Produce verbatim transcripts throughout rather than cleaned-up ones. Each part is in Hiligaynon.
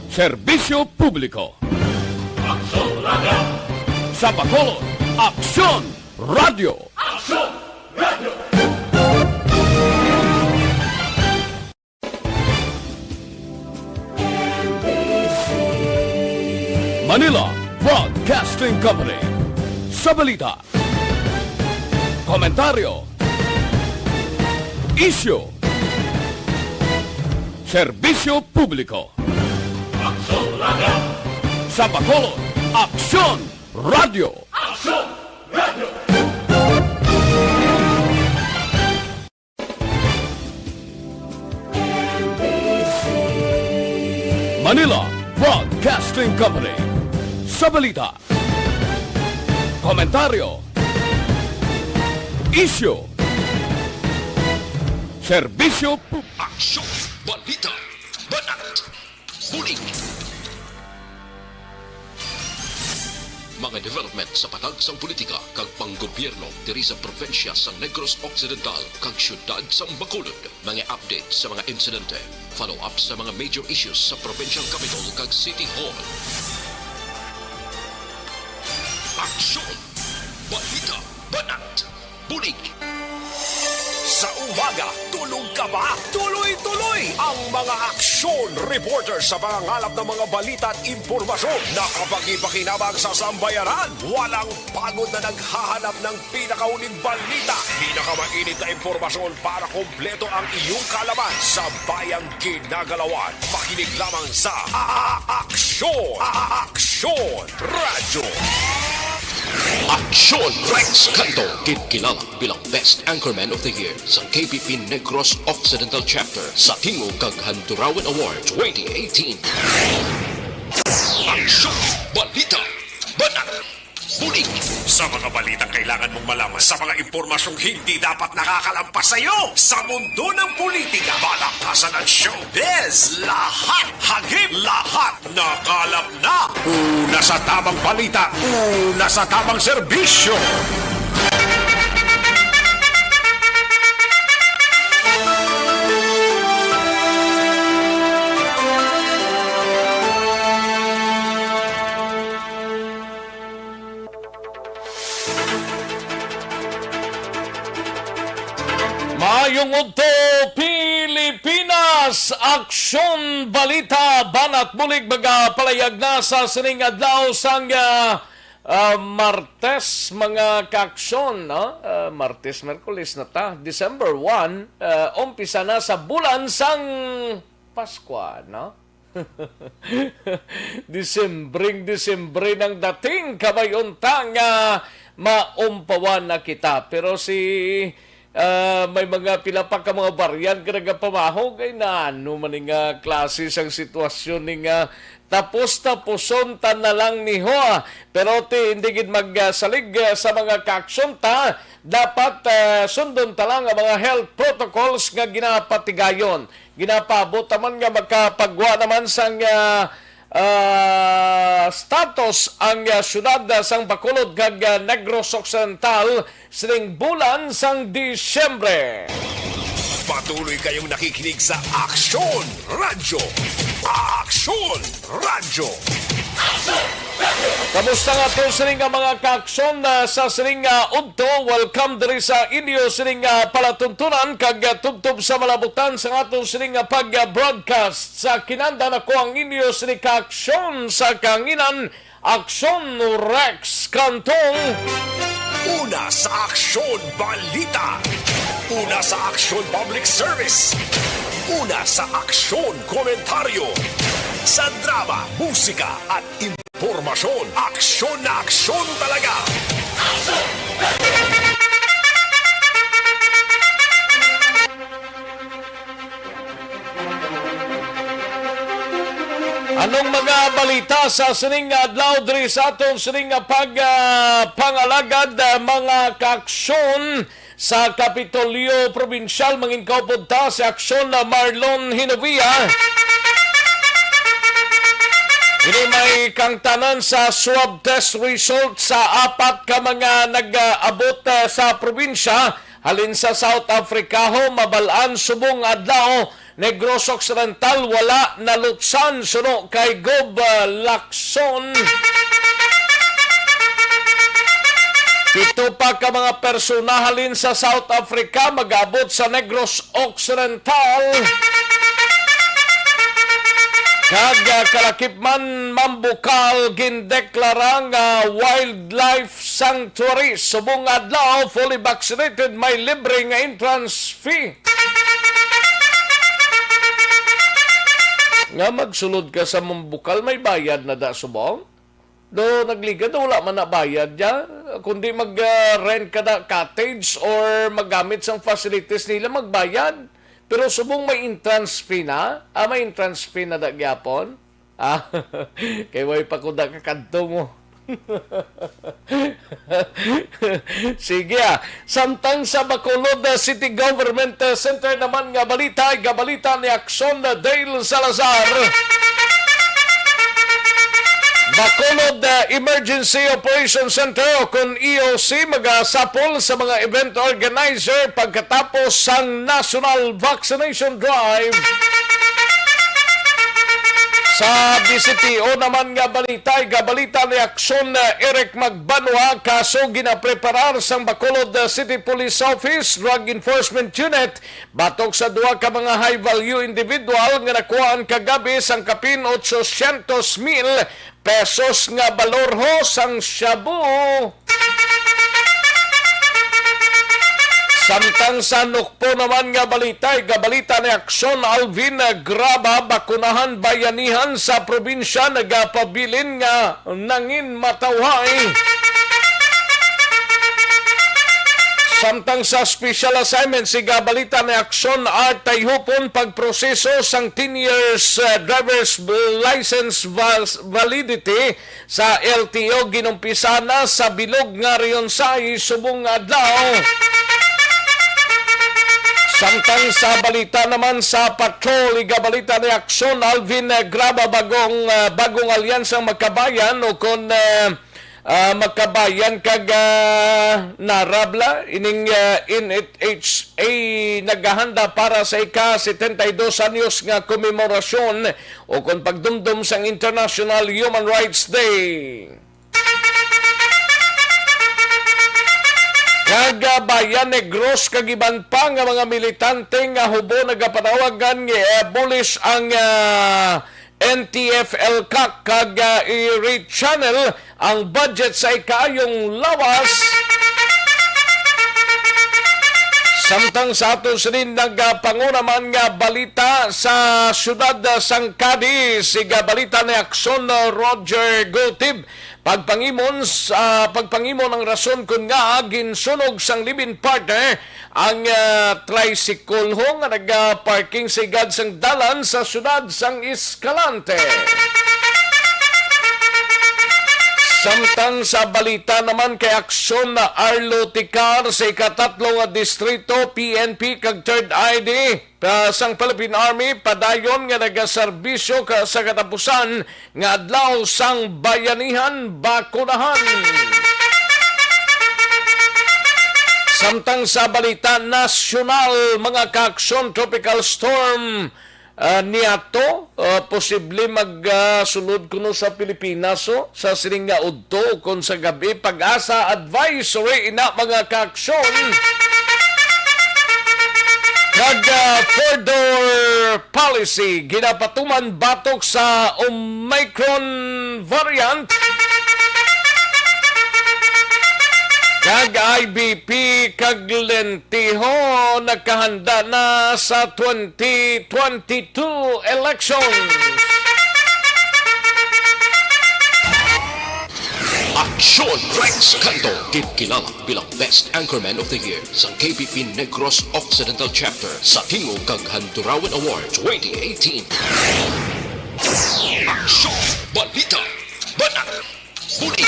Serbisyo publiko. Aksyon Radio. Sa Bacolod, Aksyon Radio. Aksyon Radio. Manila Broadcasting Company. Sa balita, komentaryo, isyu, serbisyo publiko. Aksyon Radio. Sa Bacolod, Aksyon Radio. Aksyon Radio. Manila Broadcasting Company. Sa balita, komentaryo, isyu, serbisyo pub- Aksyon, balita, banat, bulig. Mga development sa patag sang politika kag panggobyerno diri sa probinsya sang Negros Occidental kag siyudad sang Bacolod. Mga update sa mga insidente, follow-up sa mga major issues sa provincial capital kag city hall. Aksyon! Balita! Banat! Bulig! Sa umaga, tulog ka ba? Tuloy-tuloy ang mga aksyon reporter sa pangangalap ng mga balita at impormasyon na kapakipakinabang sa sambayanan. Walang pagod na naghahanap ng pinakauling balita, pinakamainit na impormasyon para kompleto ang iyong kaalaman sa bayang ginagalawan. Makinig lamang sa A-, A-, Aksyon! A-, A-, Aksyon! Radyo. Aksyon Rex Canto, ginkilala bilang Best Anchorman of the Year sa K P P Negros Occidental Chapter sa Tingog kag Handurawan Award twenty eighteen. Aksyon! Balita! Banat! Bulig! Sa mga balitang kailangan mong malaman, sa mga impormasyong hindi dapat nakakalampas sa iyo, sa mundo ng politika, palakasan at showbiz, lahat, hagip, lahat, nakalap na. Una sa tamang balita, una sa tamang serbisyo. Maayong udto, Pilipinas! Aksyon, balita, banat, bulig, magapalayag na sa sining adlaw sang, ah, ah, Martes, mga kaaksyon, no? Ah, Martes, Merkulis na ta, December one, ah, umpisa na sa bulan sang Paskwa, no? Disembreng Disembre nang dating, kabay unta nga maumpawan na kita. Pero si, ah, may mga pila pa ka mga variant nga nagapamahog, ay naano man ni nga klase sang sitwasyon ni nga tapos-tapuson ta na lang ni ho, ah. Pero ti, hindi gid magsalig, ah, sa mga kaaksyon ta, dapat, ah, sundon ta lang ang mga health protocols nga ginapatigayon. Ginapaabot naman nga makapagwa naman sang, ah, ah, status ang, ah, siyudad, ah, sang Bacolod kag, ah, Negros Occidental sining bulan sang Disyembre. Patuloy kayong nakikinig sa Aksyon Radyo. Aksyon Radyo. Kamusta nga to sini nga mga kaaksyon, ah, sa sini nga udto? Welcome diri sa inyo sini nga palatuntunan kag, ah, tubtob sa malabutan sa aton sini nga pag-broadcast. Sa kinandan ako ang inyo sini kaaksyon sa kahanginan, Aksyon Rex Cantong. Una sa Aksyon Balita. Una sa Aksyon Public Service. Una sa Aksyon Komentaryo. Sa drama, musika at impormasyon, aksyon na aksyon talaga. Anong mga balita sa sining nga adlaw diri sa aton sining nga pag, ah, pangalagad, ah, mga kaaksyon? Sa Kapitolyo Probinsyal, manginkaupod ta si Aksyon na Marlon Hinovia. Ini may kangtanan sa swab test result sa apat ka mga nag-abot, ah, sa probinsya halin sa South Africa ho, mabal-an subong adlaw Negros Occidental, wala nalutsan suno kay Gob, ah, Lacson. Pito pa ka mga persona halin sa South Africa mag-abot sa Negros Occidental. Kag, ah, kalakip man, Mambukal gindeklara nga wildlife sanctuary. Subong adlaw, fully vaccinated, may libre nga entrance fee. Nga magsulod ka sa Mambukal, may bayad na da subong? Do nagligad, wala man na bayad ya. Kundi mag, ah, rent ka na cottage or maggamit sang facilities nila, magbayad. Pero subong may entrance fee na, ah, may entrance fee na da gyapon. Ah, kay way pa ko da kakadto mo. Sige, ah. Samtang sa Bacolod, ah, City Government, ah, Center naman nga balita, igabalita ni Action, ah, Dale Salazar. Bacolod, ah, Emergency Operation Center o kon E O C magasapol sa mga event organizer pagkatapos sang National Vaccination Drive. Sa B C P O naman nga balita, igabalita ni Action, ah, Eric Magbanwa, kaso ginapreparar sang Bacolod, ah, City Police Office Drug Enforcement Unit batok sa duha ka mga high-value individual nga nakuhaan kagabi sang kapin otsosyentos mil pesos nga balor ho sang shabu. Samtang sa Nukpo naman nga balita, igabalita ni Action Alvin Graba, bakunahan bayanihan sa probinsya nagapabilin nga nangin matawhay. Samtang sa special assignment, igabalita ni Action Art Tayhupon, pagproseso sang ten years, uh, driver's license val-, validity sa L T O ginumpisa na sa bilog nga Rionsay subong nga adlaw. Samtang sa balita naman sa patrol, igabalita ni Action Alvin, eh, Graba, bagong, ah, bagong alyansang magkabayan o kon, ah, ah, magkabayan kag, ah, narabla ining, ah, N H A naghahanda para sa ika setenta y dos anyos nga komemorasyon o kon pagdumdom sang International Human Rights Day. Kag, ah, Bayan Negros kag iban pa nga mga militante nga hubo nagapanawagan nga i-abolish ang, ah, N T F L CAC kag, ah, i-rechannel ang budget sa ikaayong lawas. Samtang sa aton sini nagapanguna man nga balita sa siyudad, ah, sang Cadiz, siga balita ni Action, ah, Roger Gutib. Pagpangimon sa, pagpangimon ang rason kon ngaa ginsunog sang live-in partner ang, ah, tricycle ho nga naga-parking sa higad sang dalan sa siyudad sang Escalante. Samtang sa balita naman kay Aksyon na Arlo Ticar sa ikatatlo nga distrito, P N P kag Third I D, pa, sang Philippine Army, padayon nga nagaserbisyo ka, sa katapusan nga adlaw sang bayanihan, bakunahan. Samtang sa balita nasyonal, mga kaaksyon, Tropical Storm, ah, Niato, ah, posible mag, ah, sulod kuno sa Pilipinas, oh, sa sining nga udto kon sa gabi. Pag-asa advisory ina, mga kaaksyon. Kag, ah, four-door policy ginapatuman batok sa Omicron variant. Kag I B P kag Lentiho nagkahanda na sa twenty twenty-two elections. Aksyon Rex Canto, ginkilala bilang Best Anchorman of the Year sang K P P Negros Occidental Chapter sa Tingog kag Handurawan Award twenty eighteen. Aksyon! Balita! Banat! Uli!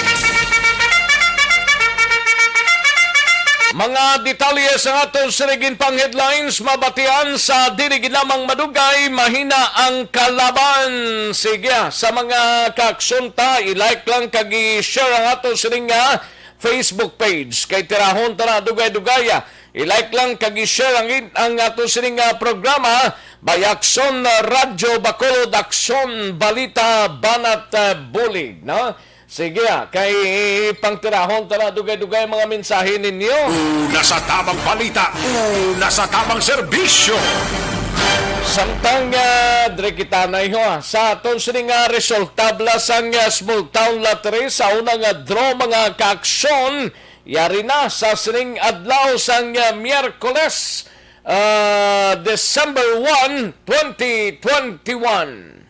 Mga detalye sa aton sining pang headlines, mabatian sa dili gid lamang madugay, mahina ang kalaban. Sige, sa mga kaaksyon ta, i-like lang kag i-share ang aton sining nga Facebook page. Kay tirahon ta na dugay-dugay, ah, I-like lang kag i-share ang in-, ang ato sining, ah, programa by Aksyon, ah, Radyo Bacolod, Aksyon Balita, Banat, ah, Bulig, no? Sige, ah, kay pangtirahon ta na dugay-dugay mga mensahe ninyo. Una sa tamang balita, una sa tamang serbisyo. Samtang, ah, diri kita na, iho, ah, sa aton sining, ah, resulta bala sang, ah, Small Town Lottery sa unang, ah, draw, mga kaaksyon, yari na sa sining adlaw sang, ah, Miyerkules, ah, December one, twenty twenty-one.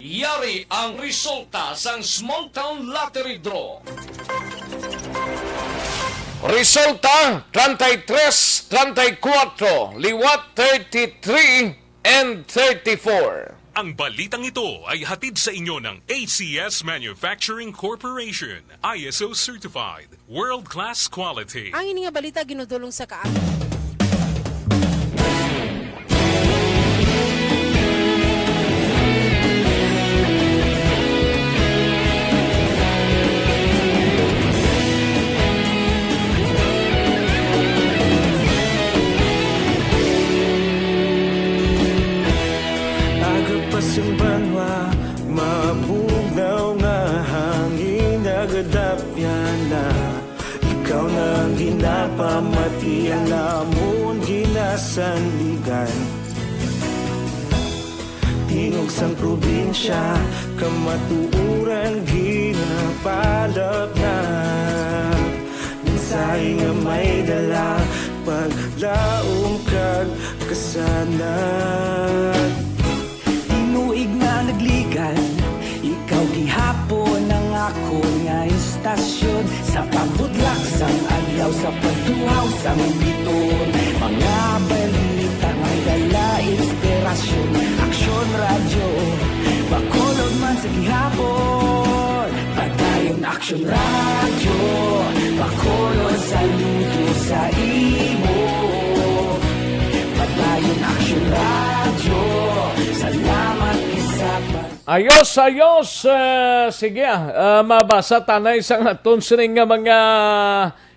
Yari ang resulta sang Small Town Lottery Draw. Resulta, treinta y tres, treinta y cuatro, liwat thirty-three and thirty-four. Ang balitang ito ay hatid sa inyo ng A C S Manufacturing Corporation, I S O certified, world-class quality. Ang ini nga balita ginudulong sa ka- Aga pa sing banwa, mabugnaw nga hangin, nagadapyan na. Ikaw na ang ginapamati, ang amon ginasandigan. Tingog sang probinsya, kamatuoran ginapalapnap. Mensahe nga may dala, paglaom kag kasanag. Tinuig na nagligan, ikaw gihapon ang akon nga istasyon. Sa pagbudlak sang adlaw, sa pagduhaw sang biton, mga balita nga dala inspirasyon. Aksyon Radyo Bacolod man sa gihapon. Padayon Aksyon Radyo Bacolod, saludo sa imo. Padayon Aksyon Radyo, salamat kay sa pag- Ayos, ayos. Eh, sige, ah, mabasa ta na sang aton sining nga mga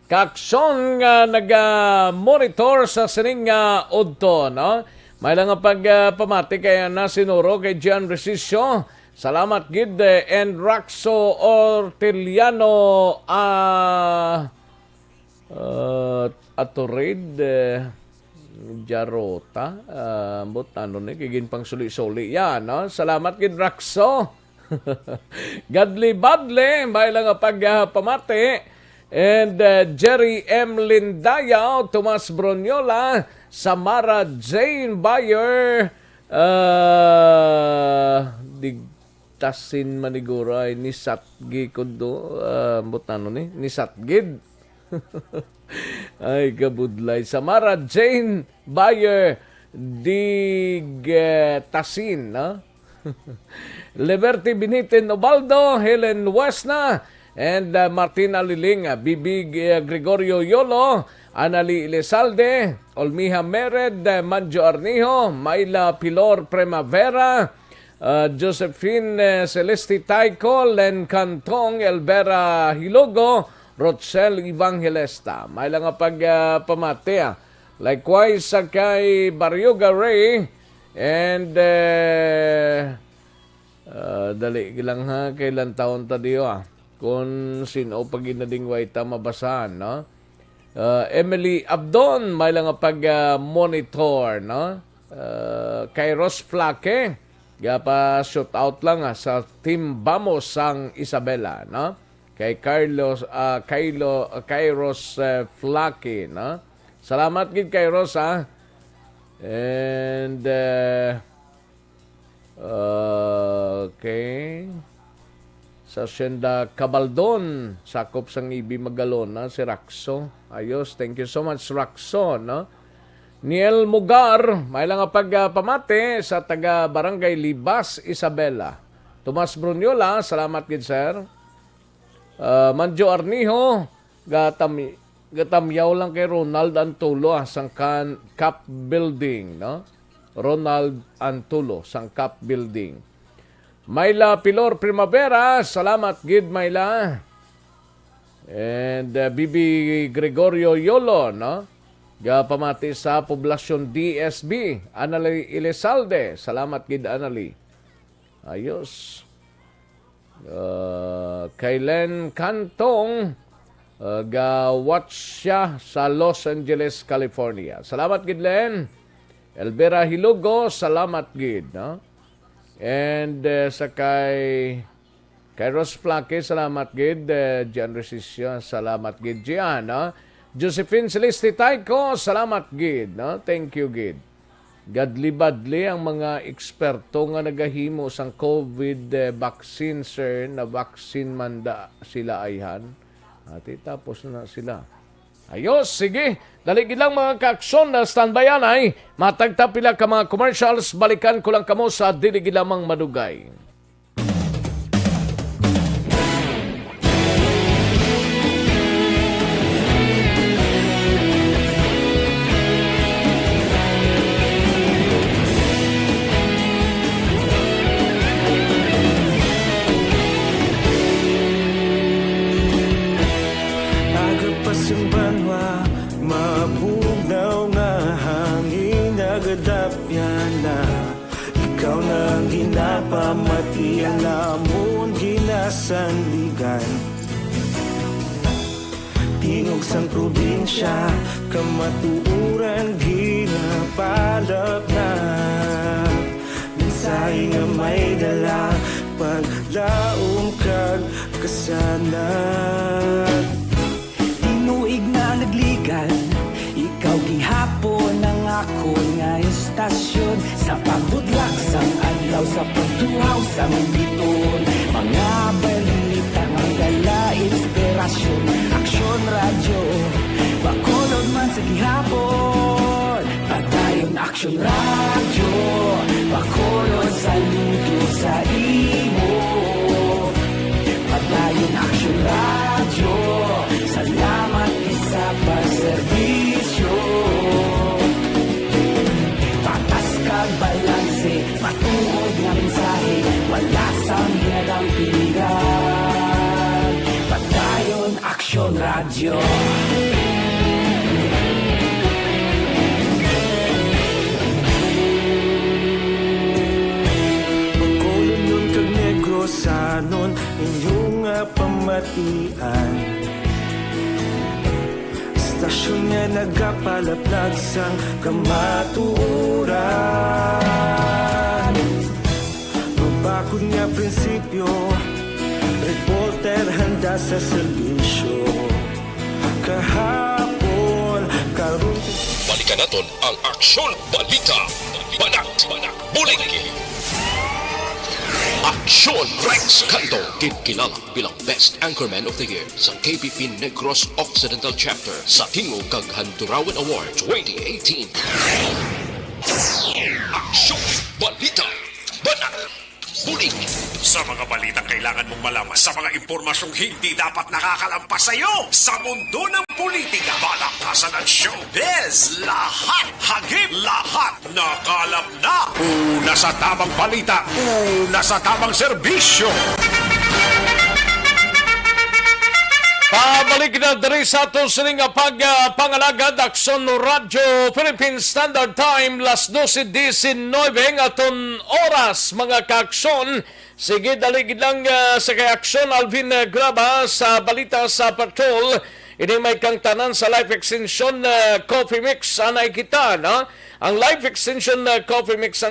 kaaksyon nga naga-monitor sa sining nga udto, no? May lang nga pag, ah, pamati kay Ana Sinuro, kay Gian Resicio. Salamat gid, eh, and Raxo Orteliano, ah, ah, Atorid, eh, Jarota, ah, ambot ano ni, kay ginpangsuli-suli yan, no? Salamat gid, Raxo. Gadli Badle, may lang nga pag, ah, pamati. And, ah, Jerry M Lindayaw, Tomas Broniola, Samara Jane Bayer, ah, Digtasin, Manigura, ay ni Satgi Kudo, ah, ambot ano ni, ni Satgid. Ay, kabudlay. Samara Jane Bayer Digtasin, no? Liberty Binitin Ubaldo, Helen Wesna, and, uh, Martina Liling, uh, Bibi, uh, Gregorio Yolo, Anali Elizalde, Olmiha Mered, uh, Manjo Arnijo, Myla Pilor Primavera, uh, Josephine, uh, Celeste Taico, Len Cantong, Elvera Hilogo, Rochelle Evangelista. May lang nga pag, uh, pamati, ah. Likewise, sa kay Barioga Ray, and, uh, Ah, dali lang ha, kay lantawon ta diyo, ah. Kung sino pa ginadingway ta mabasahan, no? Ah, Emily Abdon, may lang nga pag, ah, monitor, no? Ah, Kairos Flake, gapa shoot out lang, ah, sa Team Bamos sang Isabela, no? Kay Carlos, ah, Kylo, ah, Kairos, eh, Flake, no? Salamat gid, Kairos, ah. And, eh, Okay. Sa Hacienda Cabaldon, sakop sang Ibi Magalona, si Raxo. Ayos, thank you so much, Raxo, no? Niel Mugar, may lang nga pag, ah, pamati sa taga Barangay Libas, Isabela. Tomas Bruniola, salamat gid, sir. Ah, Manjo Arnijo, gatami-, gatamyaw lang kay Ronald Antulo, ah, sang kan-, Cap Building, no? Ronald Antulo, sang Cap Building. Myla Pilor Primavera, salamat gid, Myla. And, uh, B B Gregorio Yolo, no? Gapamati sa Poblacion D S B, Anali Elizalde. Salamat gid, Anali. Ayos. Uh, kay Len Cantong, uh, ga-watch siya sa Los Angeles, California. Salamat gid, Len. Elvira Hilugo, salamat gid, no? And, uh, sa kay, kay Ros Flaque, salamat gid. Uh, Gian Resisio, salamat gid. Gian, no? Josephine Celeste Tayco, salamat gid, no? Thank you gid. Gadli-badli ang mga eksperto nga nagahimo sang COVID, eh, vaccine, sir, na vaccine man da sila ayhan. Ati, tapos na sila. Ayos, sige. Dali gid lang, mga kaaksyon, na standby anay. Matag ta pila ka mga commercials, balikan ko lang kamo sa dili gid lamang madugay. Aga pa sang banwa, mabugnaw nga hangin nagadapyan na. Ikaw na ang ginapamati, ang amon ginasandigan. Tingog sang probinsya, kamatuoran ginapalapnap. Mensahe nga may dala, paglaom kag kasanag. Tinuig na nagligad, ikaw gihapon ang akon nga istasyon. Sa pagbudlak sang adlaw, sa pagtuhaw sang biton, mga balita nga dala inspirasyon. Aksyon Radyo, Bacolod man sa gihapon. Padayon Aksyon Radyo, Bacolod, saludo sa imo. Padayon Aksyon Radyo, salamat gid sa pagserbisyo. Patas kag balanse, matuod nga mensahe, wala sang ginadampingan. Padayon Aksyon Radyo. Bacolodnon kag Negrosanon, inyo nga pamatian. Istasyon nga nagapalaplag sang kamatuoran. Mabakod nga prinsipyo, reporter handa sa serbisyo. Kahapon, karon. Balikan naton ang Aksyon Balita. Banat, Buligi. Aksyon Rex Canto, gid kilala bilang Best Anchorman of the Year sa K P P Negros Occidental Chapter sa Tingog kag Handurawan Award twenty eighteen. Aksyon Balita. Banat. Bulig. Sa mga balitang kailangan mong malaman, sa mga impormasyong hindi dapat nakakalampas sa iyo, sa mundo ng politika, balaktasan at showbiz, lahat, hagip, lahat, nakalap na. Una sa tamang balita, una sa tamang serbisyo. Pabalik na diri sa aton sining nga pag, ah, pangalagad, Aksyon Radyo Philippine Standard Time, las doce diecinueve ang aton oras, mga kaaksyon. Sige, dali gid lang, ah, sa kay Aksyon Alvin, ah, Graba sa balita sa Patrol. Ini may kangtanan sa Life Extension, ah, Coffee Mix. Anay kita, no? Ang Life Extension, ah, Coffee Mix ang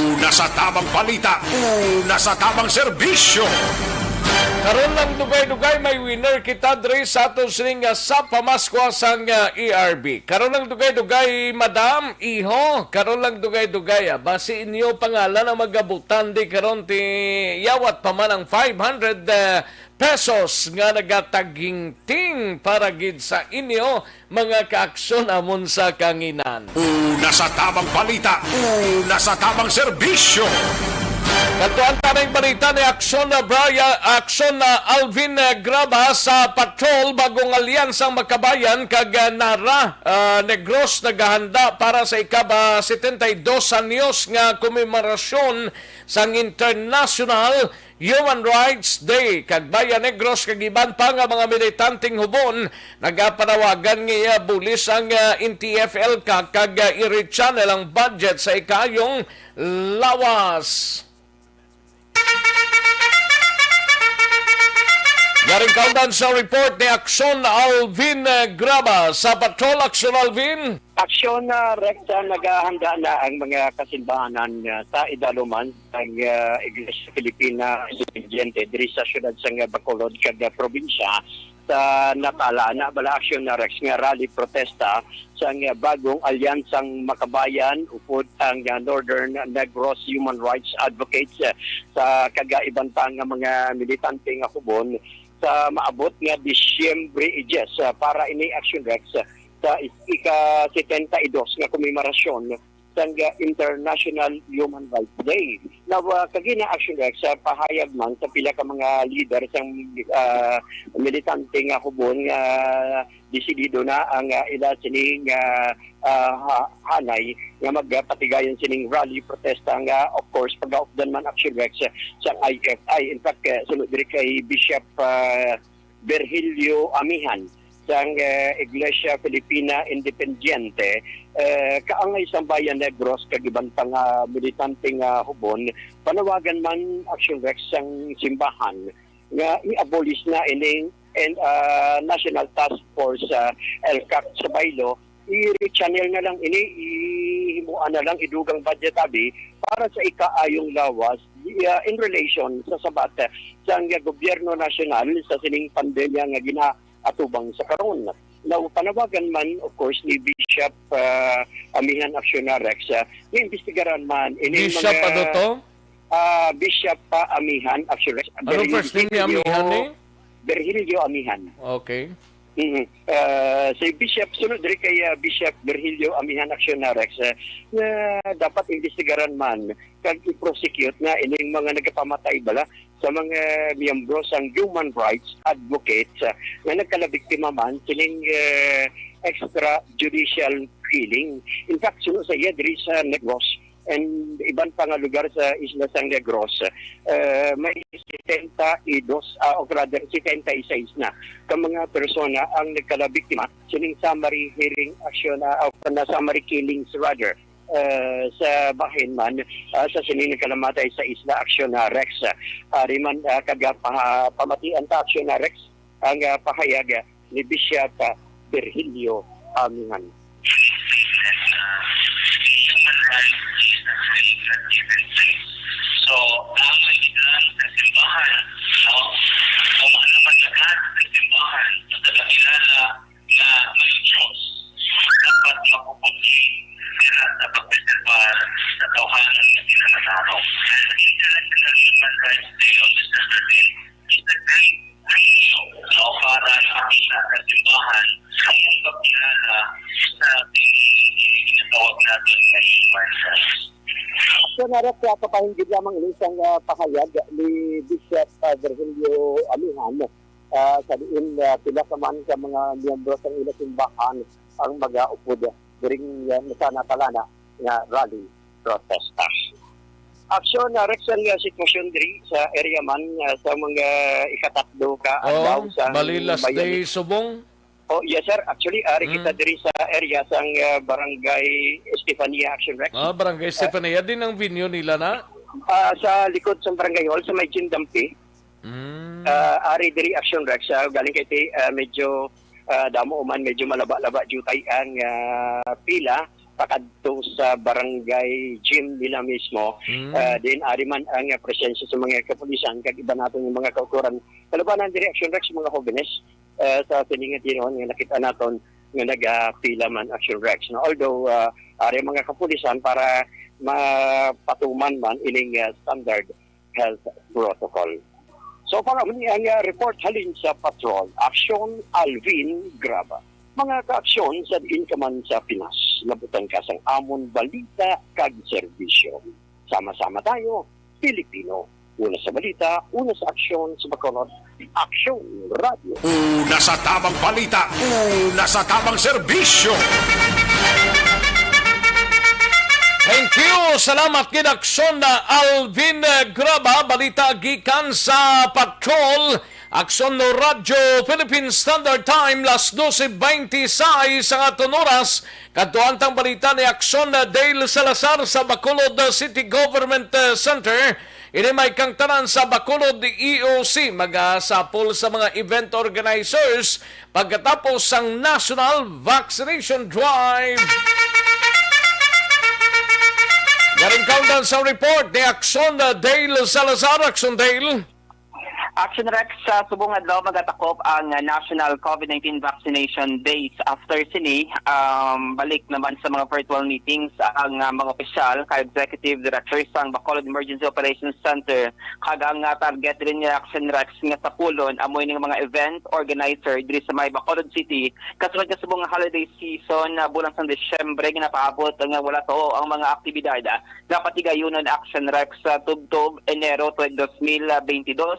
Una sa tamang balita, una sa tamang serbisyo. Karon lang dugay-dugay may winner kita diri sa aton sining nga sa pamaskwa sang, ah, E R B. Karon lang dugay-dugay, madam, iho, karon lang dugay-dugay, ah. Basi inyo pangalan ang magabutandi karon, ti yawat pa man ang five hundred, ah, pesos nga nagatagingting para gid sa inyo, mga kaaksyon amon sa kanginan. Una sa tamang balita, una sa tamang serbisyo. Kadtuan ta ning balita ni Aksyon na Brian, Aksyon na Alvin, eh, Graba sa Patrol, Bagong Alyansang Makabayan kag, eh, Nara, ah, Negros naghahanda para sa ikaba setenta y dos anyos nga komemorasyon sang International Human Rights Day. Kag Bayan Negros kag iban pa nga mga militanteng hubon nagapanawagan nga iabuli sang, ah, N T F L ka kag, ah, i-rechannel ang budget sa ikaayong lawas. Yaring kaundan sa report ni Aksyon Alvin, eh, Graba sa Patrol. Aksyon Alvin. Aksyon na Rex, ah, naghahanda na ang mga kasimbahanan, ah, sa idaluman sang, ah, Iglesia Filipina Independiente diri sa siyudad sang Bacolod kag, ah, probinsya sa Natala. Na bala, Aksyon na Rex, nga rally protesta sang, ah, Bagong Alyansang Makabayan upod ang, ah, Northern Negros Human Rights Advocates, ah, sa kag, ah, iban pa nga mga militante nga hubon sa maabot nga Disyembre diyes, ah, para ini, Aksyon Rex, ah, sa is-, ika setenta y dos nga komemorasyon sang, ah, International Human Rights Day. Now, ah, kagina, Aksyon Rex, sa pahayag man sa pila ka mga lider sang, ah, militante nga hubon nga desidido na ang, ah, ila sining, ah, ah, ha-, hanay nga magpatigayon sining rally protesta nga, of course, pagaupdan man, Aksyon Rex, sang I F I. In fact, eh, sunod diri kay Bishop, ah, Virgilio Amihan sang, eh, Iglesia Filipina Independiente, eh, kaangay sang Bayan Negros kag iban pa nga militante nga hubon, panawagan man, Aksyon Rex, sang simbahan nga i-abolish na ining, and, ah, National Task Force, ah, ELCAC sa baylo, i-rechannel na lang ini, ihimuan na lang idugang budget, abi, para sa ikaayong lawas, di, ah, in relation sa sabat, ah, sang gobyerno nasyonal sa sining pandemya nga ginaatubang sa karon. Now, panawagan man, of course, ni Bishop, ah, Amihan Acciona Rex, ah, nga imbestigaran man ini Bishop mga, ano to? Ah, Bishop pa Amihan Acciona Rex. Ano first name ni Virgilio Amihan, eh? Virgilio Amihan. Okay. Mm. Ah, si Bishop, sunod diri kay, ah, Bishop Virgilio Amihan Acciona Rex, ah, nga dapat imbestigaran man kag i-prosecute na ining mga nagapamatay bala sa mga miyembro sang human rights advocates, ah, nga nagkalabiktima man sining, eh, extrajudicial killing. In fact, suno sa iya diri sa Negros and iban pa nga lugar sa isla sang Negros, eh, may setenta y dos, ah, o rather, setenta y seis na ka mga persona ang nagkalabiktima sining summary hearing action, ah, o na summary killings rather, eh, sa bahin man, ah, sa sining nagkalamatay sa isla Acciona Rex. Ah, ari man, ah, kaga pa-, pamatian ta Acciona Rex ang, ah, pahayag, ah, ni Bishop, ah, Virgilio Amihan. So, ang kailangan sa simbahan, no? Ang mga naman lahat sa simbahan, sa pagkakilala na may Diyos, dapat makukuti sila sa pagpreserbar sa tawhanan nga sila nataro. Ang International Human Rights Day on December ten is a great venue, no, para makita sa simbahan ang pagkilala sa ating ginatawag natin na human rights. So, nara sa kapahinggid lamang ini sang, ah, pahayag ni Bishop, ah, Virgilio Amihan, ah, sa diin, ah, pila ka man ka mga miyembro sang ila simbahan ang magaupod diring, ah, sa natalana nga rally protesta. Aksyon, ah, Rex, ang, ah, sitwasyon diri sa area man, ah, sa mga ikatatlo ka adlaw Oh, sa Balilas Bayani. Day Subong? Oh, yes, sir. Actually, ari Mm. kita diri sa area sang, ah, Barangay Estefania, Aksyon Rex. Ah, Barangay Ah. Estefania. Din ang venue nila na? Ah, sa likod sa Barangay Hall, sa may Chindampi. Mm. Ah, ari diri Aksyon Rex, ah, galing kay ti-, ah, medyo, ah, damo man, medyo malaba-laba jutay ang, ah, pila. pakadto sa barangay gym nila mismo. Mm. Ah, din ari man ang, ah, presensya sa mga kapulisan kag iban naton nga mga kautoran. Kalabanan diri, Action Rex, sa mga hobenes, ah, sa silingan tinuon nga nakita naton nga nagapila man, Action Rex, no? Although, ah, ari ang mga kapulisan para mapatuman man ining, ah, standard health protocol. So, para huli ang, ah, report halin sa Patrol, Aksyon Alvin Graba. Mga kaaksyon sa diin ka man sa Pinas, labutang ka sang amon balita kag serbisyo. Sama-sama tayo, Pilipino. Una sa balita, una sa aksyon, sa Bacolod, Aksyon Radio. Una sa tamang balita, una sa tamang serbisyo. Thank you. Salamat gid, Aksyon na Alvin, eh, Graba. Balita gikan sa Patrol. Aksyon no Radyo Philippine Standard Time, las doce veintiséis ang aton oras. Kadto ang tang balita ni Aksyon na Dale Salazar sa Bacolod City Government, eh, Center. Ini may kangtanan sa Bacolod E O C, magasapol sa mga event organizers pagkatapos sang National Vaccination Drive. Garing kaundan sa report ni Aksyon Dale Salazar. Aksyon Dale. Action Rex, sa subong adlaw magatakop ang, uh, National COVID nineteen Vaccination Days. After sini, um, balik naman sa mga virtual meetings ang, uh, mga opisyal kag executive director sang Bacolod Emergency Operations Center. Kag ang, uh, target diri ni Action Rex nga sapulon amo ining mga event organizer diri sa may Bacolod City. Kasunod nga subong nga holiday season, uh, bulan sang Disyembre, ginapaabot nga wala tuo ang mga aktibidad, ah, nga patigayunon, Action Rex, sa tubtob Enero twenty twenty-two.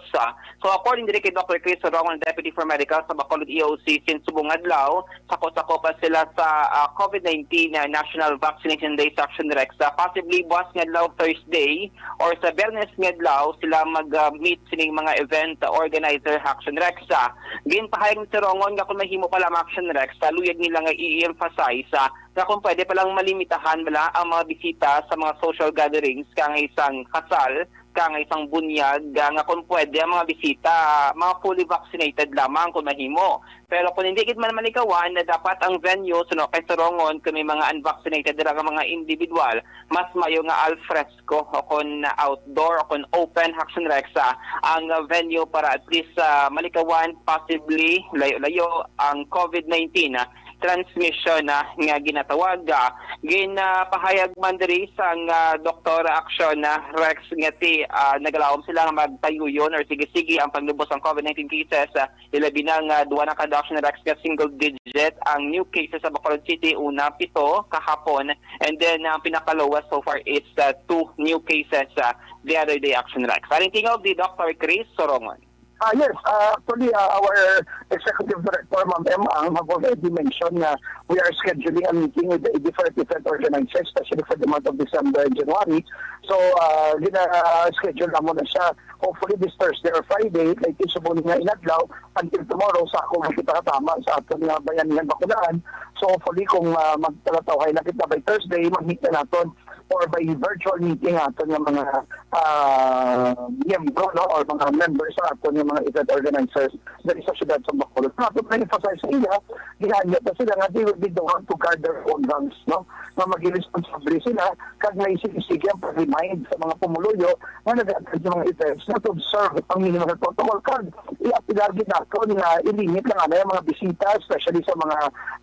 So, according diri kay Doctor Chris Sorongon, Deputy for Medical sa Bacolod E O C, since subong adlaw, sako-sako pa sila sa, ah, COVID nineteen, ah, National Vaccination Day sa Action Rex. Ah, possibly buwas nga adlaw, Thursday, or sa Biyernes nga adlaw, sila mag, ah, meet sining mga event organizer, Action Rex. Ah, ginpahayag ni Sorongon nga kung mahimo pa lamang, Action Rex, sa luyag nila nga i-emphasize, ah, nga kung pwede palang malimitahan bala ang mga bisita sa mga social gatherings, kangay sang kasal, kangay sang bunyag, ah, nga kung pwede ang mga bisita, ah, mga fully vaccinated lamang kung mahimo. Pero kung hindi gid man malikawan, na dapat ang venue, suno kay Sorongon, kung may mga unvaccinated dira nga mga individual, mas mayo nga al fresco o kung outdoor o kung open, Action Rex, ah, ang venue para at least, ah, malikawan, possibly layo-layo ang COVID nineteen, ah, transmission, ah, nga ginatawag. Ah, ginapahayag man diri sang, ah, Doktor Action, ah, Rex, nga ti, ah, nagalawom sila nga magtayuyon or sige-sige ang paglubos sang COVID nineteen cases. Ah, ilabi na nga duwa na ka adlaw, Action Rex, nga single digit ang new cases sa Bacolod City, una pito kahapon, and then ang pinaka-lowest so far is, ah, two new cases, ah, the other day, Action Rex. Aring tingog ni Doctor Chris Sorongon. Ah, yes, ah, actually, ah, our executive director, Ma'am M Ang, have already mentioned na we are scheduling a meeting with the different event organizers, especially for the month of December and January. So, ah, gina-schedule namo na siya, hopefully this Thursday or Friday, kay subong nga inadlaw, until tomorrow, sa akong kita katama sa aton nga bayanihan bakulaan. So, hopefully, kung, ah, magpalatawhay na kita by Thursday, mag-meet na naton or by virtual meeting aton nga mga, ah, miyembro, no, or mga members sa aton nga mga event organizers diri sa siyudad sa Bacolod. Sa ato pa emphasize sa ila, gihangyo pa sila nga they will be the one to guard their own ranks, no, nga maging responsable sila kag may sige-sige ang pag-remind sa mga pumuluyo nga nag-attend sa mga events na to observe ang minimal health protocol. Kag i-appeal gid naton nga i-limit lang anay ang mga bisita, especially sa mga,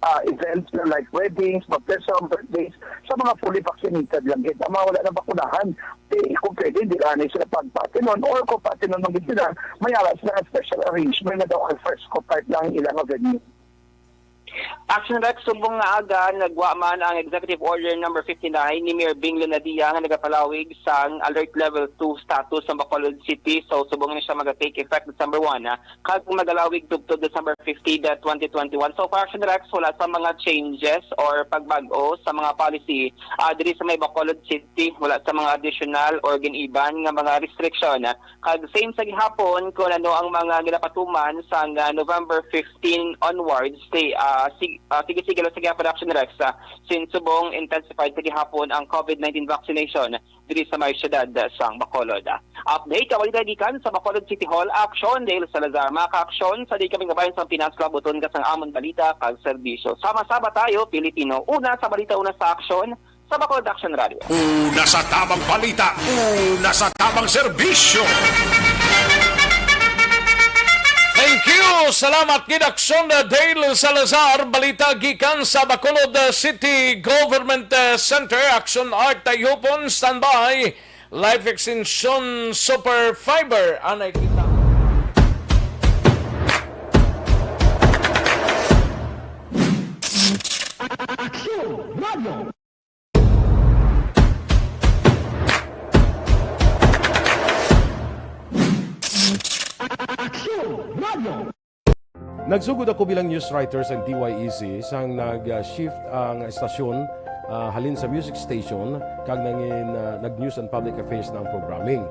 ah, events na like weddings, baptism, birthdays, sa mga fully vaccinated lang gid. Ang mga wala na bakunahan, eh, kung pwede, hindi lang sila pagpatinon, or kung patinon man gid sila, may ara sila nga special arrangement nga daw al fresco type lang ang ilang venue. Action Rex, subong nga aga, nagwa man ang Executive Order number fifty-nine ni Mayor Bing Leonadia nga nagapalawig sang Alert Level two status sa Bacolod City. So, subong ni siya maga-take effect December one, ah, kag magalawig tubtob December fifty, the twenty twenty-one. So far, Action Rex, wala sa mga changes or pagbag-o sa mga policy, ah, diri sa may Bacolod City. Wala sa mga additional or gin-iban nga mga restriction. Kag same sa gihapon, kung ano ang mga ginapatuman sang, ah, November fifteen onwards, ti-, ah, Sig-, ah, sige, sige lang sa gihapon, Action Rex. Ah, since subong intensified sa gihapon ang COVID nineteen vaccination diri sa may siyudad sang Bacolod. Update ka balita gikan sa Bacolod City Hall, Action Dale Salazar. Mga ka-aksyon, sa di kami kabayan sa Pinas, labuton ka sang amon balita kag serbisyo. Sama-sama tayo, Pilipino. Una sa balita, una sa aksyon, sa Bacolod Action Radio. Una sa tamang balita, una sa tamang serbisyo. Thank you. Salamat gid, Aksyon Dale Salazar. Balita gikan sa Bacolod, uh, City Government, uh, Center. Aksyon Art Tayhupon, standby. Life Extension Super Fiber. Anay kita. Aksyon Radio. Aksyon Radio. Nagsugod ako bilang news writer sa D Y E C sang nag-shift ang estasyon, ah, halin sa music station kag nangin, ah, nag-news and public affairs na ang programming.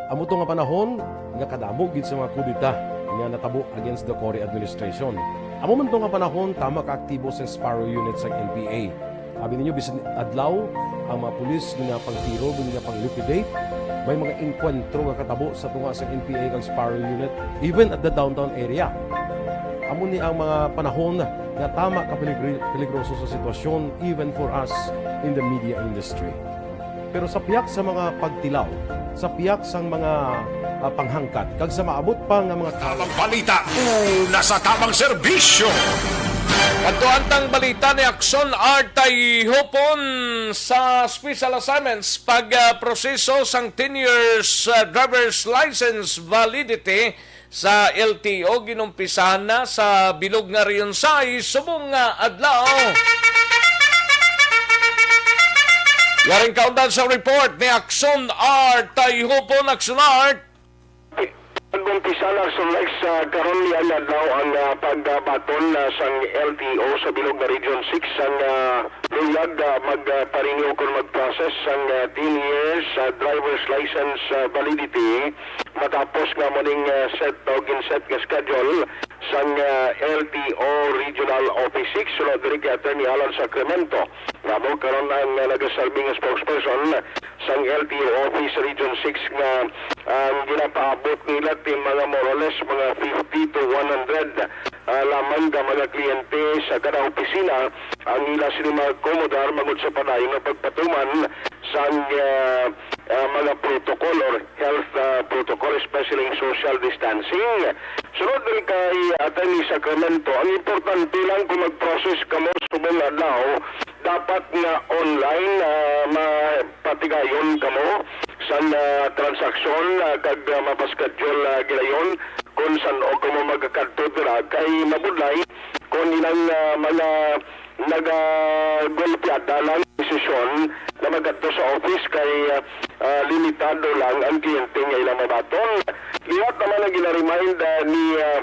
Amo to nga panahon nga kadamo gid sa mga kudeta nga natabo against the Cory administration. Amo man to nga panahon tama ka aktibo sa Sparrow Unit sang N P A. Abi ninyo, bisan adlaw, ang mga pulis ginapangtiro, ginapang-liquidate. May mga engkwentro nga katabo sa tunga sa N P A kag Sparrow Unit, even at the downtown area. Amo ni ang mga panahon nga tama ka peligri-, peligroso sa sitwasyon, even for us in the media industry. Pero sa piyak sa mga pagtilaw, sa piyak sang mga, ah, panghangkat, kag sa maabot pa nga mga Tamang balita, una sa tamang serbisyo. Kadto ang balita ni Aksyon Art Tayhupon. Sa special assignments, pag, ah, proseso sang ten years, ah, driver's license validity sa L T O ginumpisahan na sa bilog nga Region sais subong nga adlaw. Yaring kaundan sa report ni Aksyon Art Tayhupon. Aksyon Art. Nag-umpisa na sa next, ah, karon niyan adlaw ang, ah, pagbaton, ah, sang L T O sa bilog nga Region six sang, ah, luyag, ah, mag, ah, parenew kon mag-process sang, ah, ten years, ah, driver's license, ah, validity matapos nga muning, ah, set o gin-set nga schedule sang, ah, L T O Regional Office six, sulod diri kay Attorney Alan Sacramento, nga amo karon ang, ah, nagaserbi nga spokesperson sang L T O Office Region six nga ang ginapaabot nila ti mga more or less mga fifty to one hundred, ah, lamang ka mga kliyente sa kada opisina ang ila sini maakomodar bangod sa padayon nga pagpatuman sang, ah, ah, mga protocol or health, ah, protocol, especially ang social distancing. Sunod din kay Attorney Sacramento, ang importante lang kung mag-process kamo subong adlaw, dapat nga online, ah, mapatigayon kamo sa, ah, transaksyon, ah, kag, ah, mapaschedule, ah, gilayon kung san-o kamo magakadto dira. Kay mabudlay kung ilang, ah, mga nagagulpiada lang desisyon na magadto sa office kay, ah, limitado lang ang kliyente nga ilang mabaton. Liwat naman ang ginaremind, ah, ni, ah,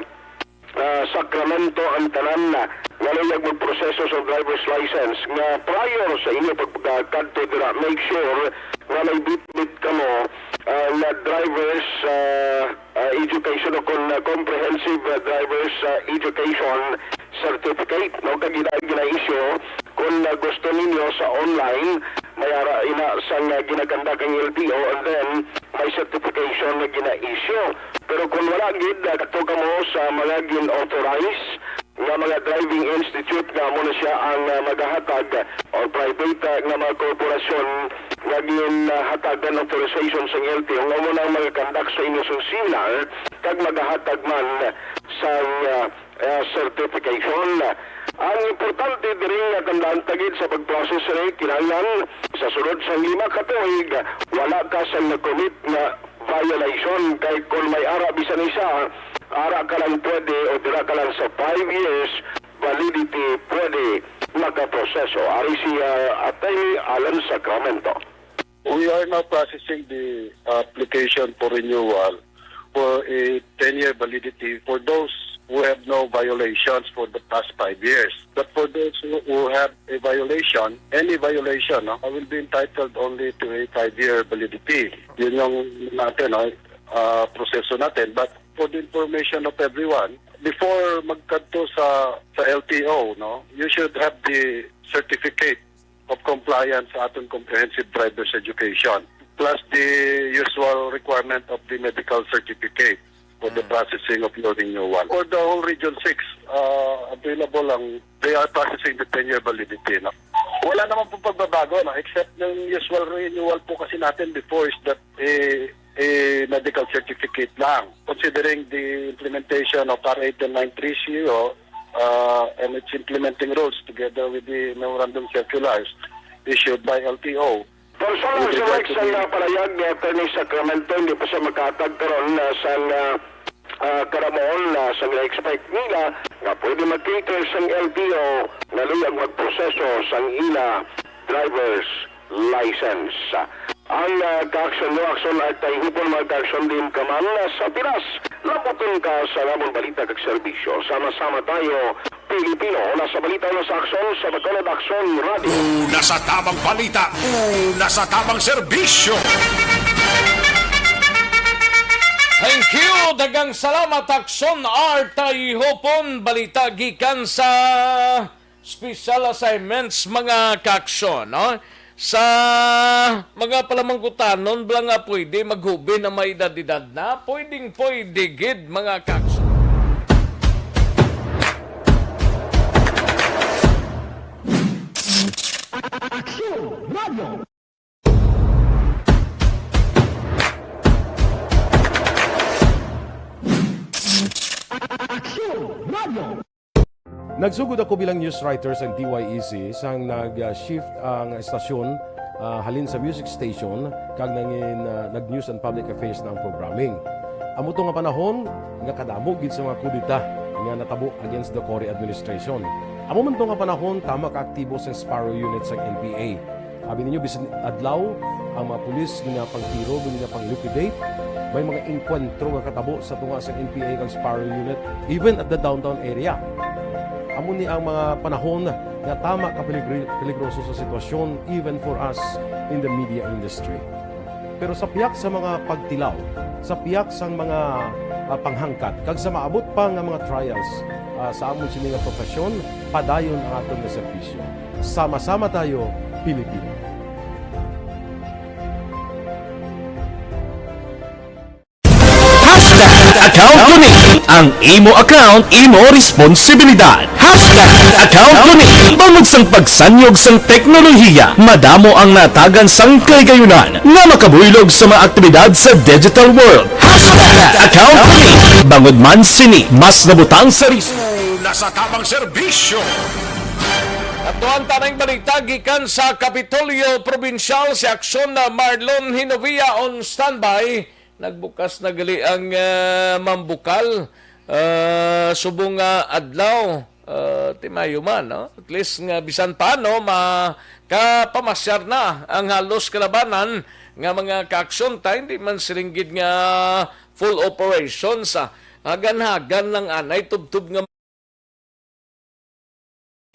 ah, Sacramento ang tanan na nga luyag magproseso sa driver's license nga prior sa inyo pagkadto dira, make sure nga may bitbit kamo, ah, nga driver's, ah, ah, education o kon, ah, comprehensive, ah, driver's, ah, education certificate, no? Kag ina gina-issue kung, ah, gusto ninyo sa online, may ara ina sang, ah, ginakandak ang L T O, and then may certification nga gina-issue. Pero kung wala gid, ah, kadto kamo sa mga gin-authorize nga mga driving institute nga amo na siya ang, ah, magahatag, or private, ah, nga mga korporasyon nga ginhatagan authorization sa L T O nga amo na ang magakandak sa inyong seminar kag magahatag man sa, ah, ah, certification. Ang importante diri nga tandaan ta gid sa pag-process ni, kinahanglan sa sulod sang lima ka tuig wala ka sang nag-commit nga violation, kay kung may ara bisan isa, ara ka lang pwede o dira ka lang sa five years validity pwede makaproseso. Ari si, ah, Attorney Alan Sacramento. We are now processing the application for renewal for a ten-year validity for those who have no violations for the past five years. But for those who, who have a violation, any violation, no, will be entitled only to a five-year validity. Yun yung natin, no, ah, proseso natin. But for the information of everyone, Before magkadto sa, sa L T O, no, you should have the certificate of compliance sa aton comprehensive driver's education, plus the usual requirement of the medical certificate for the Mm. processing of your renewal. For the whole Region six, uh, available ang, they are processing the ten-year validity, no? Wala naman po pagbabago, no? Except ng usual renewal po kasi natin before is that, eh, eh, medical certificate lang. Considering the implementation of R eight nine three zero, uh, and its implementing rules together with the memorandum circulars issued by L T O, Personal with regard sa to sa the pahayag ni Attorney Sacramento, hindi pa siya makahatag karon, ah, sang, ah, ah, karamon, ah, sang expect nila nga pwede mag-cater sang L T O nga luyag magproseso sang ila driver's license. Ang, ah, kaaksyon mo, Aksyon Artay Hupon, mga kaaksyon, diin ka man, ah, sa Pinas. Labuton ka sa amon balita kag serbisyo. Sama-sama tayo, Pilipino. Una sa balita, una sa aksyon, sa Bacolod Aksyon Radio. Una sa tabang balita, una sa tabang serbisyo. Thank you. Daghang salamat, Aksyon Artay Hupon. Balita gikan sa special assignments, mga kaaksyon, no? Sa mga palamanggutanon, bala nga pwede maghubin ang may edad-edad na, pwedeng pwede gid, mga kaaksyon. Aksyon Radio. Aksyon Radio. Nagsugod ako bilang news writer sang D Y E C sang nag-shift ang estasyon, ah, halin sa music station kag nangin, ah, nag-news and public affairs na ang programming. Amo to nga panahon nga kadamo gid sa mga kudeta nga natabo against the Cory administration. Amo man to nga panahon tama ka aktibo sang Sparrow Unit sang N P A. Abi ninyo, bisan adlaw, ang mga pulis ginapangtiro, ginapang-liquidate. May mga engkwentro nga katabo sa tunga sa N P A kag Sparrow Unit, even at the downtown area. Amo ni ang mga panahon nga tama ka peligri-, peligroso sa sitwasyon, even for us in the media industry. Pero sa pihak sa mga pagtilaw, sa pihak sang mga, ah, panghangkat, kag sa maabot pa nga mga trials, ah, sa amon sini nga profesyon, padayon ang aton nga serbisyo. Sama-sama tayo, Pilipino. Hashtag account ko ni. Ang imo account, imo responsibilidad. Hashtag account ko ni. Bangod sang pagsanyog sang teknolohiya, madamo ang natagan sang kahigayunan nga makabuylog sa mga aktibidad sa digital world. Hashtag account ko ni. Bangod man sini, mas nabutang sa risko. Una sa tabang serbisyo. Atuan tanang balita gikan sa Kapitolyo Probinsyal, si Aksyon na Marlon Hinovia on standby. Nagbukas na gali ang, ah, Mambukal, ah, subong nga adlaw, ah, timayo man, no? At least nga bisan paano, makapamasyar na ang halos kalabanan nga mga kaaksyon ta, hindi man silinggid nga full operations, ah. Hagan-hagan lang anay tubtob nga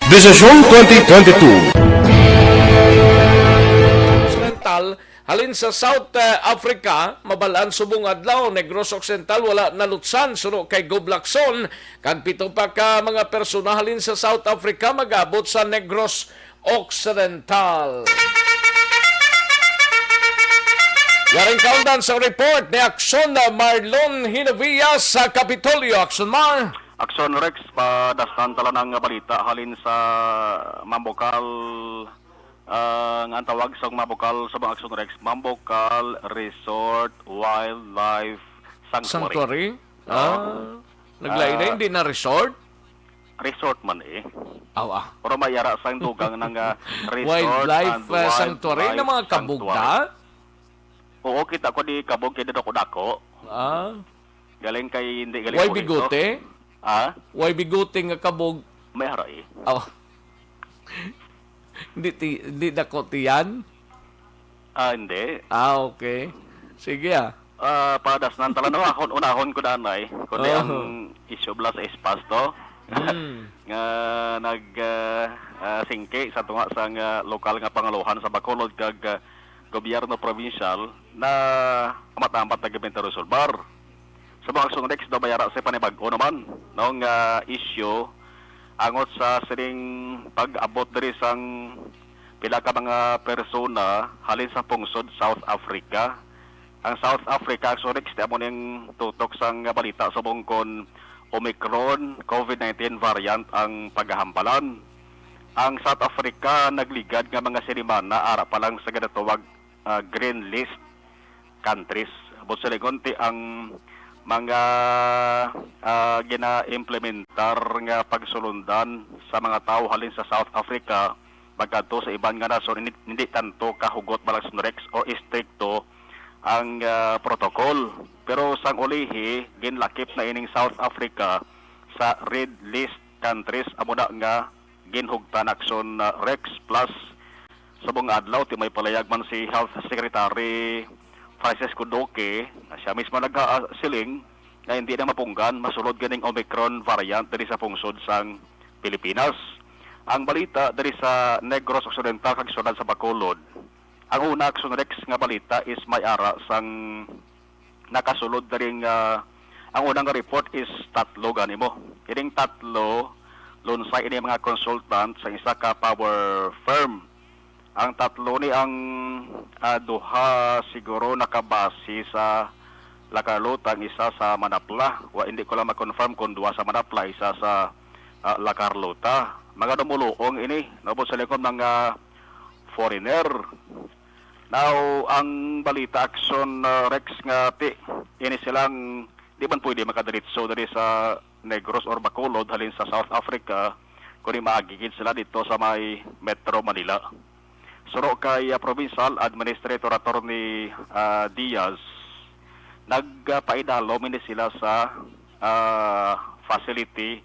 Desisyon twenty twenty-two. Occidental, halin sa South, eh, Africa, mabal-an subong adlaw, Negros Occidental, wala nalutsan, suno kay Gob Lacson, kag pito pa ka mga persona halin sa South Africa mag-abot sa Negros Occidental. Yaring kaundan sa report ni Aksyon Marlon Hinovia sa Kapitolyo. Aksyon Mar. Aksyon Rex, padasnan tala nga balita halin sa Mambukal, ah, nga ang tawag sa Mambukal sa mga Aksyon Rex, Mambukal Resort Wildlife Sanctuary. Sanctuary? Oo. Ah, naglain na, ah, hindi na resort? Resort man eh. Aw, ah. Pero may ara sang dugang nga, ah, resort Wildlife, and ah, sanctuary na wildlife mga kabugda? Sanctuary. Oo, kita ko di kabog kay dako-dako. Ah. Galing kay, hindi galing Way purito. Bigote? Ha? Way bigote nga kabog? May ara eh. Oh. Hindi ti-, hindi dako tiyan? Ah, hindi. Ah, okay. Sige, ah. Ah, padasnan tala, no? Akon, unahon ko danay. Kundi Oh. ang issue bala sa espas to. Mm. Nga nag, ah, ah, singki sa tunga sang, ah, lokal nga pangulohan sa Bacolod kag, ah, gobyerno probinsyal na amat-amat na gid resolbar. Sa mga Aksyon Rex, daw may ara sa panibag-o naman nung ah, issue angot sa sining pag-abot diri sang pila ka mga persona halin sa pungsod South Africa. Ang South Africa, Aksyon Rex, di amo ning tutok sang balita subong kon Omicron covid nineteen variant ang pagahambalan. Ang South Africa nagligad nga mga sinimana ara pa lang sa ginatawag ah, green list countries. Buot silingon, ti ang mga ah, gina-implementar nga pagsulundan sa mga tawo halin sa South Africa magkadto sa iban nga nasod hindi, hindi tanto kahugot, mga Aksyon Rex, o istrikto ang ah, protocol. Pero sang ulihi, ginlakip na ining South Africa sa red list countries, amo na nga ginhugtan, Aksyon ah, Rex. Plus, subong nga adlaw, ti may palayag man si Health Secretary Francisco Duque, na siya mismo nagasiling nga hindi na mapunggan masulod ganing Omicron variant diri sa pungsod sang Pilipinas. Ang balita diri sa Negros Occidental kag siyudad sa Bacolod. Ang una, Aksyon Rex, nga balita is may ara sang nakasulod diri nga ang unang report is tatlo gani mo. Kining tatlo, lunsay ini mga consultant sa isa ka power firm. Ang tatlo ni ang ah, duha siguro nakabase sa La Carlota, ang isa sa Manapla. Wa, hindi ko lang ma-confirm kung duha sa Manapla, isa sa ah, La Carlota. Mga dumuluong ini, no, buot silingon, mga foreigner. Now, ang balita, Aksyon ah, Rex, nga ti, ini silang di man pwede makadiretso diri sa Negros or Bacolod halin sa South Africa, kundi maagi gid sila dito sa may Metro Manila. Suro kay ah, Provincial Administrator Attorney ah, Diaz, nagpaidalom ini sila sa ah, facility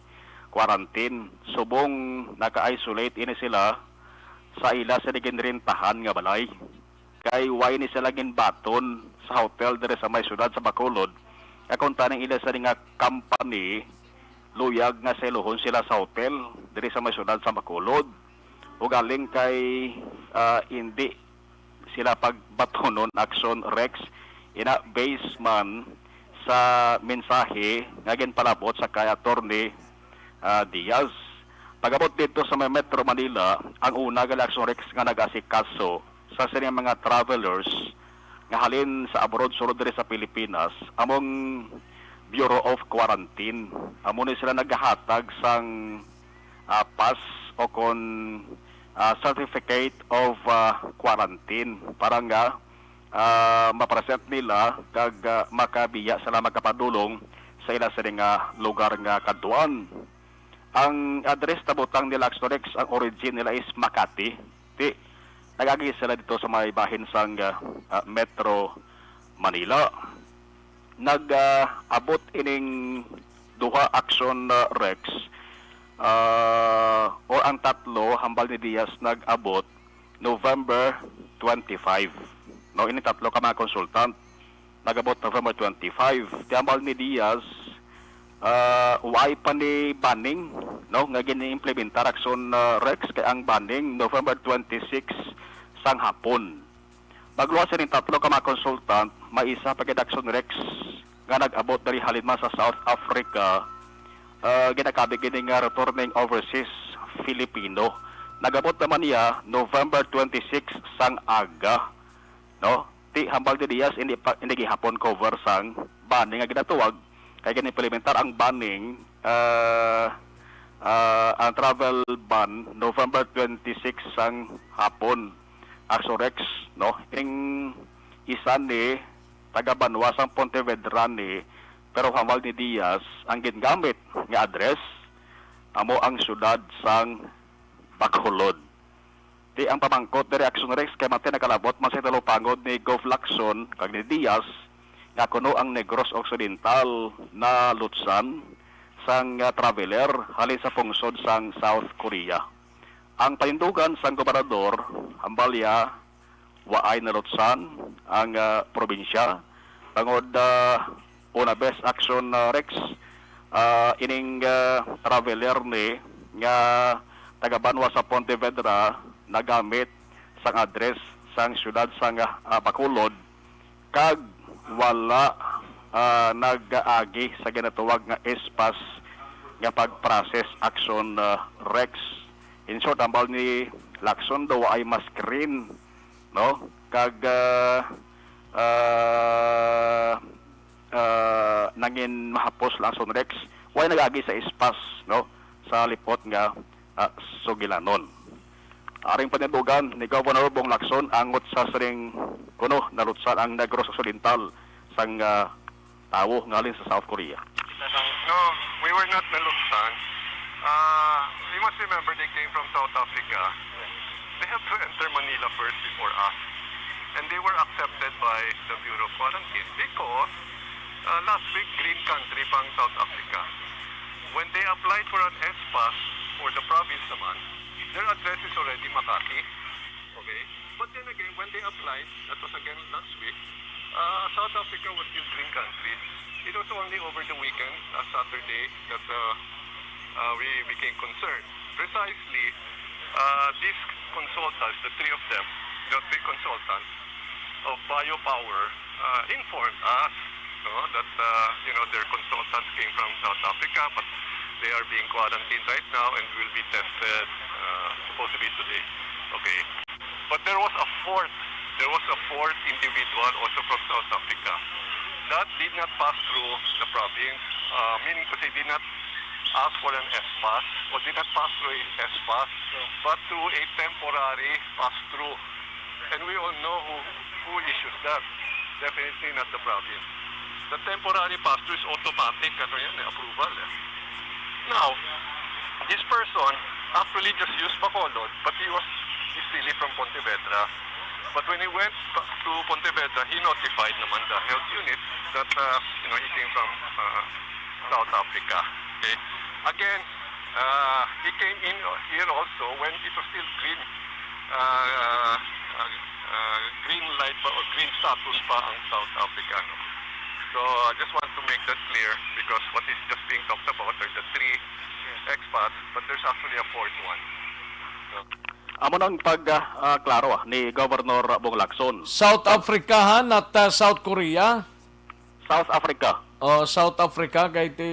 quarantine. Subong naka-isolate ini sila sa ila sa ginrentahan nga balay. Kay wala ni sila ginbaton sa hotel diri sa may siyudad sa Bacolod. Kay kuntani ang ila sa nga company, luyag nga sayluhon sila sa hotel diri sa may siyudad sa Bacolod. Ugaling kay ah, hindi sila pagbatonon, Aksyon Rex, ina, based man sa mensahe nga ginpalabot sa kay Attorney ah, Diaz. Pag-abot dito sa may Metro Manila, ang una gali, Aksyon Rex, nga nag-asikaso sa sining mga travelers nga halin sa abroad sulod diri sa Pilipinas, among Bureau of Quarantine. Amo ni sila naghatag sang ah, pass o kon ah, certificate of ah, quarantine para nga ah, ma-present nila kag ah, makabiya sila makapadulong sa ila sini nga lugar nga kadtuan. Ang address, tabutang nila, Aksyon Rex, ang origin nila is Makati. Ti, nag-agi sila dito sa may bahin sang ah, ah, Metro Manila. Nag-abot ining duha, Aksyon ah, Rex, ah, or ang tatlo, hambal ni Diaz, nag-abot November twenty-five. No, ini tatlo ka mga consultant nag-abot November twenty-five. Ti hambal ni Diaz, ah, wala pa ni banning, no, nga gini-implementar, Aksyon ah, Rex, kay ang banning November twenty-six sang hapon. Magluwas sining tatlo ka mga consultant, may isa pa gid, Aksyon Rex, nga nag-abot diri halin man sa South Africa, ah, ginakabig gini nga returning overseas Filipino. Nag-abot naman niya November twenty-six sang aga, no? Ti hambal ni Diaz, hindi pa, hindi gihapon cover sang banning nga ginatuwag, kay gini-implementar ang banning, ah, ah, ang travel ban November twenty-six sang hapon. Aksyon Rex, no? Ing isa ni taga banwa sang Pontevedra ni, pero hambal ni Diaz, ang gingamit nga address amo ang siyudad sang Bacolod. Ti ang pamangkot diri, Aksyon Rex, kay mati nakalabot man sa talupangod ni Gov Lacson kag ni Diaz nga kuno ang Negros Occidental nalutsan sang ah, traveler halin sa pungsod sang South Korea. Ang panindugan sang gobernador, hambal niya, waay nalutsan ang ah, probinsya. Tungod ah, una bes, Aksyon ah, Rex, ah, ining ah, traveler ni nga taga banwa sa Pontevedra nagamit sang address sang siyudad sang ah, Bacolod kag wala ah, nag-agi sa ginatawag nga S-PAS nga pag-process, Action, ah, Rex. In short, hambal ni Lacson daw ay mas green, no? Kag, ah, ah, ah, nangin mahapos lang, Action Rex, way nag-agi sa S-PAS, no, sa lipot nga, ah, sugilanon. Aring panidugan ni Governor Bong Lacson angot sa siring kuno nalutsan ang Negros Occidental sang, ah, tawo nga halin sa South Korea. No, we were not nalutsan. Uh, you must remember they came from South Africa. They have to enter Manila first before us. And they were accepted by the Bureau of Quarantine because, uh, last week, green country pa ang South Africa. When they applied for an S-PAS for the province naman, their address is already Makati. Okay? But then again, when they applied, that was again last week, uh, South Africa was still green country. It was only over the weekend, uh, Saturday, that, uh, uh, we became concerned. Precisely, uh, these consultants, the three of them, the three consultants of Biopower, uh, informed us, no, that, uh, you know, their consultants came from South Africa, but they are being quarantined right now and will be tested, uh, supposedly today. Okay. But there was a fourth, there was a fourth individual also from South Africa that did not pass through the province, uh, meaning to say, did not ask for an S-PAS or did not pass through a S-PAS, but through a temporary pass-through. And we all know who, who issues that. Definitely not the province. The temporary pass-through is automatic, ano yan, eh, approval, eh. Now, this person actually just used Bacolod, but he was, he's really from Pontevedra. But when he went to Pontevedra, he notified naman the health unit that, uh, you know, he came from, uh, South Africa. Okay? Again, uh, he came in here also when it was still green, uh, uh, uh, green light pa or green status pa ang South Africa, no? So, I just want to make that clear because what is just being talked about are the three expats, but there's actually a fourth one. So, amo nang pag, ah, ah, klaro, ah, ni Governor Bong Lacson. South Africa, ha? Not, ah, South Korea? South Africa. Oh, South Africa, kay ti,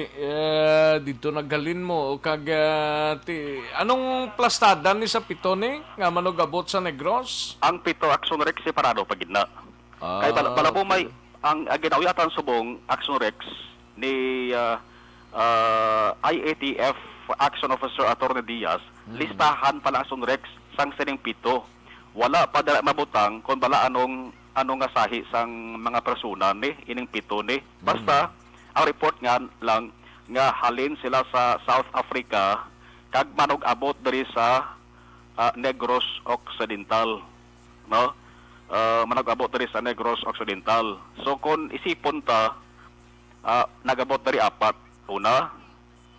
eh, dito naghalin mo, kag, ah, ti, anong plastada ni sa pito ni nga manugabot sa Negros? Ang pito, Action Rex, separado pa gid na. Kay bala-, Ah, bala po may, okay. Ang, ang ginauyatan subong Action Rex ni, ah, ah, I A T F Action Officer Attorney Diaz, Hmm. listahan pa lang Action Rex sang sining pito. Wala pa dala mabutang kung bala anong, ano nga sahi sang mga persona ni ining pito ni. Basta, Hmm. ang report nga lang nga halin sila sa South Africa kag manug-abot diri sa, ah, Negros Occidental, no? Ah, manag-abot diri sa Negros Occidental. So, kung isipon ta, ah, nag-abot diri apat. Una,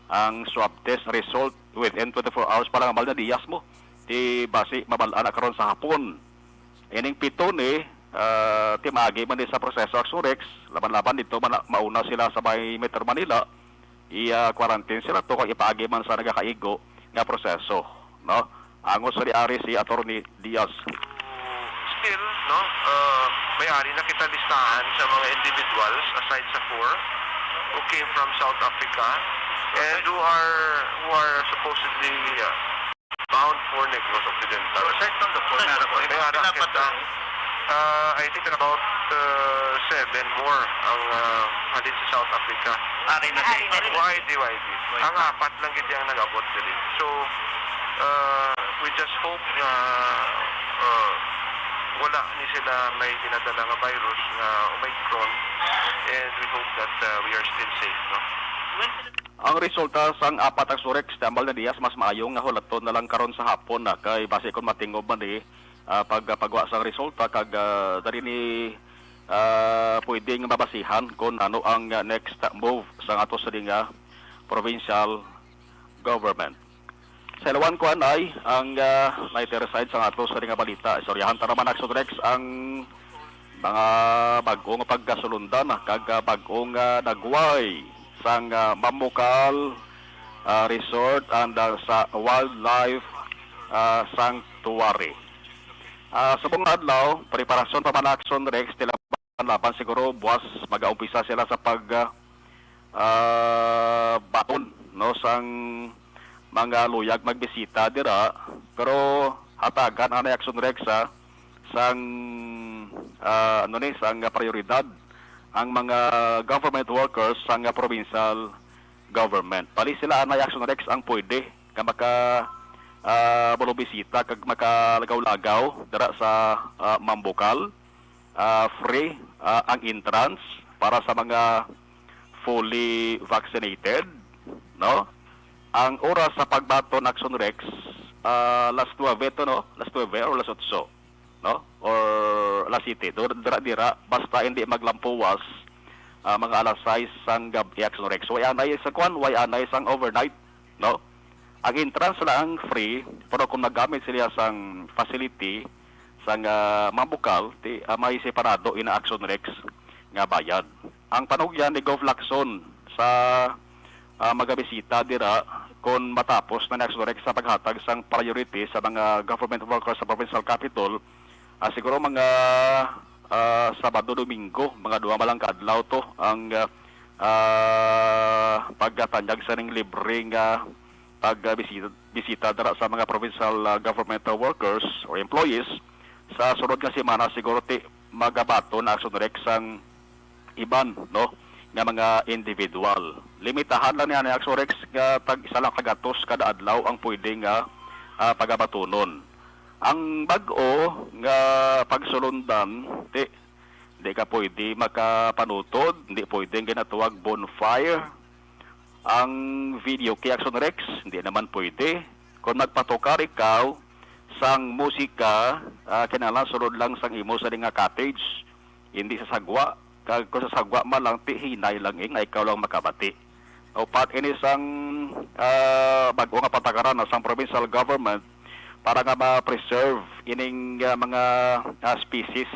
ang swab test result within twenty-four hours pa lang, hambal ni Diaz mo. Ti basi mabal-an na karon sa hapon. Ining pito ni, ah, ti maagi man ni sa proseso, Action Rex, laban-laban dito, mana-, mauna sila sa may Metro Manila, i-quarantine sila to kag ipaagi man sa nagakaigo nga proseso, no? Angot sa diari si Attorney Diaz. Still, no, uh, may ari na kita listahan sa mga individuals aside sa four who came from South Africa and who are, who are supposedly, uh, bound for Negros Occidental. So, aside from the four, meron po, may ara kita, uh, I think about, uh, seven more ang, uh, halin sa South Africa. Ari na sa Ari na. Y D, Y D. Ang apat lang gid ang nag-abot diri. So, uh, we just hope nga, uh, wala ni sila may ginadala nga virus nga Omicron, and we hope that, uh, we are still safe, no? Ang resulta sang apat Action Rex, hambal ni Diaz, mas maayo nga hulaton na lang karon sa hapon na kay basi kon matingob man ni, ah, pag-, pagwa sang resulta kag, ah, dali ni, ah, pwede nga mabasihan kon ano ang, ah, next move sang ato sa nga provincial government. Sa ilawan ko anay ang, ah, lighter side sang ato sa nga balita. Istoryahan ta naman, Action Rex, ang mga bag-o nga pagkasulundan kag, ah, bag-o nga nagway sang, ah, Mamukal, ah, Resort and, ah, sa Wildlife, ah, Sanctuary. Ah, subong nga adlaw, preparasyon pa man, Action Rex, tila panlaban, siguro buwas mag-aumpisa sila sa pag, ah, ah, baton, no, sang mga luyag magbisita dira. Pero hatagan anay Action Rex, ah, sang, ah, ano ni, sang prioridad ang mga government workers sang provincial government. Bali sila anay Action Rex ang pwede nga maka, ah, bulubisita kag makalagaw-lagaw dira sa, ah, Mambucal. Ah, free, ah, ang entrance para sa mga fully vaccinated, no? Ang oras sa pagbaton, Action Rex, ah, las nuebe to, no? Las nuebe or las otso, no? Or las siyete. Dur-, dira, dira, basta hindi maglampuwas, ah, mga alas sais sang gab-i, Action Rex. Way anay sa kwan, way anay sang overnight, no? Ang entrance lang free, pero kung nagamit sila sang facility, sang, ah, Mambucal, ti, ah, may separado ina Action Rex nga bayad. Ang panugyan ni Gov Lacson sa, ah, magabisita dira, kung matapos na ni Action Rex sa paghatag sang priority sa mga government workers sa provincial capitol, ah, siguro mga, ah, Sabado, Domingo, mga duha man lang ka adlaw to ang, ah, ah, pagkatanyag sa ning libre nga pagbisita, bisita dira sa mga provincial, ah, government workers or employees. Sa sunod nga semana, siguro ti magabaton na Action Rex ang iban, no, nga mga individual. Limitahan lang niya ni Action Rex nga tag isa lang ka gatos kada adlaw ang pwede nga, ah, pagabatunon. Ang bag-o nga pagsulundan, ti, di ka pwede makapanutod, di pwede ang ginatawag bonfire. Ang video kay Action Rex, hindi naman pwede. Kung magpatukar ikaw sang musika, ah, kinahanglan sulod lang sang imo sa nga cottage, hindi sa sagwa. Kag kung sa sagwa man lang, ti hinay lang, eh, nga ikaw lang makabati. Upat ini sang, ah, bag-o nga patakaran na sang provincial government para nga ma-preserve ining, ah, mga, ah, species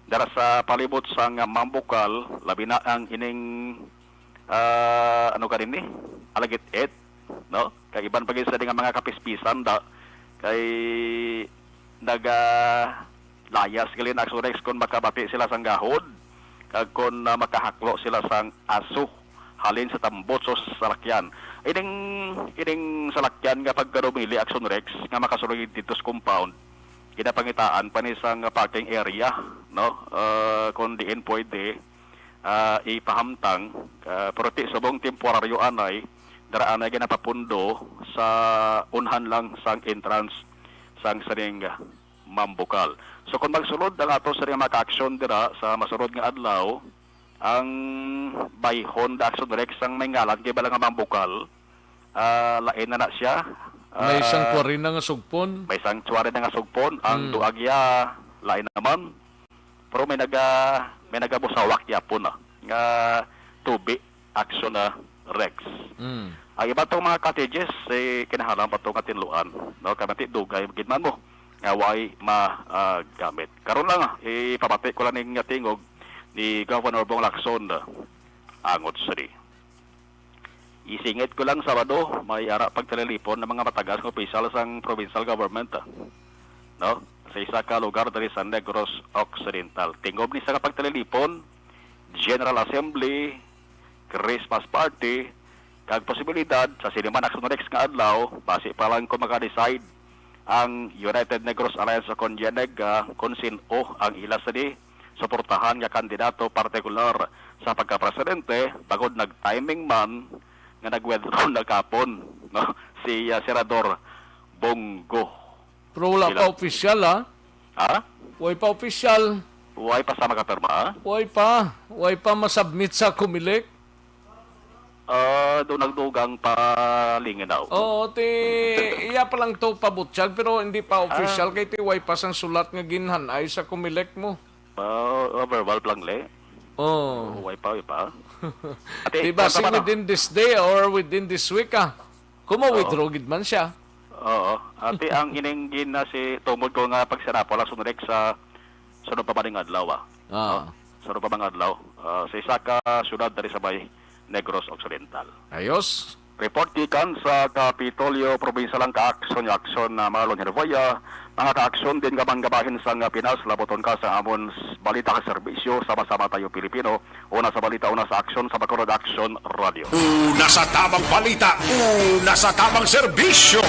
dara sa palibot sang, ah, Mambucal, labi na ang ining, ah, ano ka din ni? Alagit-it, no? Kay iban pa gid sa nga mga kapispisan da, kay naga layas gali na Action Rex kung makabati sila sang gahod, kag kung, ah, makahaklo sila sang aso halin sa tambutso sa salakyan. Ining, ining salakyan nga pagkarumili Action Rex nga makasulod dito sa compound, ginapangitaan pa ni sang parking area, no? Ah, kung diin pwede, ah, ipahamtang, ah, pero ti subong temporaryo anay, dara anay ginapapundo sa unhan lang sang entrance sang sining Mambukal. So kung magsulod ang ato sining mga ka-aksyon dira sa masunod nga adlaw, ang bayhon da Action Rex ang may ngalan kay bala nga Mambukal, ah, lain na na siya. May Ah, sanctuary na nga sugpon. May sanctuary na nga sugpon. Ang Mm. Duagya, lain naman. Pero may naga-, may nagabusawak gyapon na nga tubi, Action na Rex. Mm. Ang iba tong mga cottages, eh, kinahanglan pa to nga tinluan, no? Kay mati dugay gid man mo nga way ma-, ah, gamit. Karon lang, ah, ipabati ko lang ning tingog ni Governor Bong Lacson, ah, angot sini. Isingit ko lang, Sabado, may ara pagtalilipon ng mga matagas nga opisyal sang provincial government, ah, no? Sa isa ka lugar diri sa Negros Occidental. Tingog ni sa pagtalilipon, General Assembly, Christmas party, kag posibilidad sa sini man Action Rex nga adlaw, basi pa lang kung maka-decide ang United Negros Alliance o kon G N E G, ah, kung sin-o ang ila sini suportahan nga kandidato partikular sa pagkapresidente, bangod nag-timing man nga nag-withdraw na kapon, no, si, ah, Senador Bong Go. Pero wala Sila pa opisyal, ha? Ha? Way pa opisyal. Way pa sa makapirma, ha? Way pa. Way pa masubmit sa Comelec. Ah, dunagdugang pa lingi daw. Oo, ti, iya pa lang to pabutyag, pero hindi pa Ah. opisyal kay ti way pa sang sulat nga ginhanay sa Comelec mo. Ah, ah, verbal pa lang, le. Oo. Oo, way pa, way pa. Ate, Di ba, kwan pa si man, ah? within this day or within this week, ah? Kung Oo. ma-withdraw gid man siya. Oo. Ate, ang ining gina si tumod ko nga pagsinapo lang sunod sa sunod pa maning adlaw, ah. Ah. No? Sunod pa maning adlaw. Ah, sa isa ka syudad diri sa may Negros Occidental. Ayos. Report gikan sa Kapitolyo, Probinsya lang ka-aksyon nga aksyon na Marlon Hervoya, mga ka-aksyon din nga manggabahin sa nga Pinas, labuton ka sa amon s-, balita ka serbisyo, sama-sama tayo Pilipino, una sa balita, una sa aksyon, sa Bacolod Action Radio. Una sa tamang balita, una sa tamang serbisyo.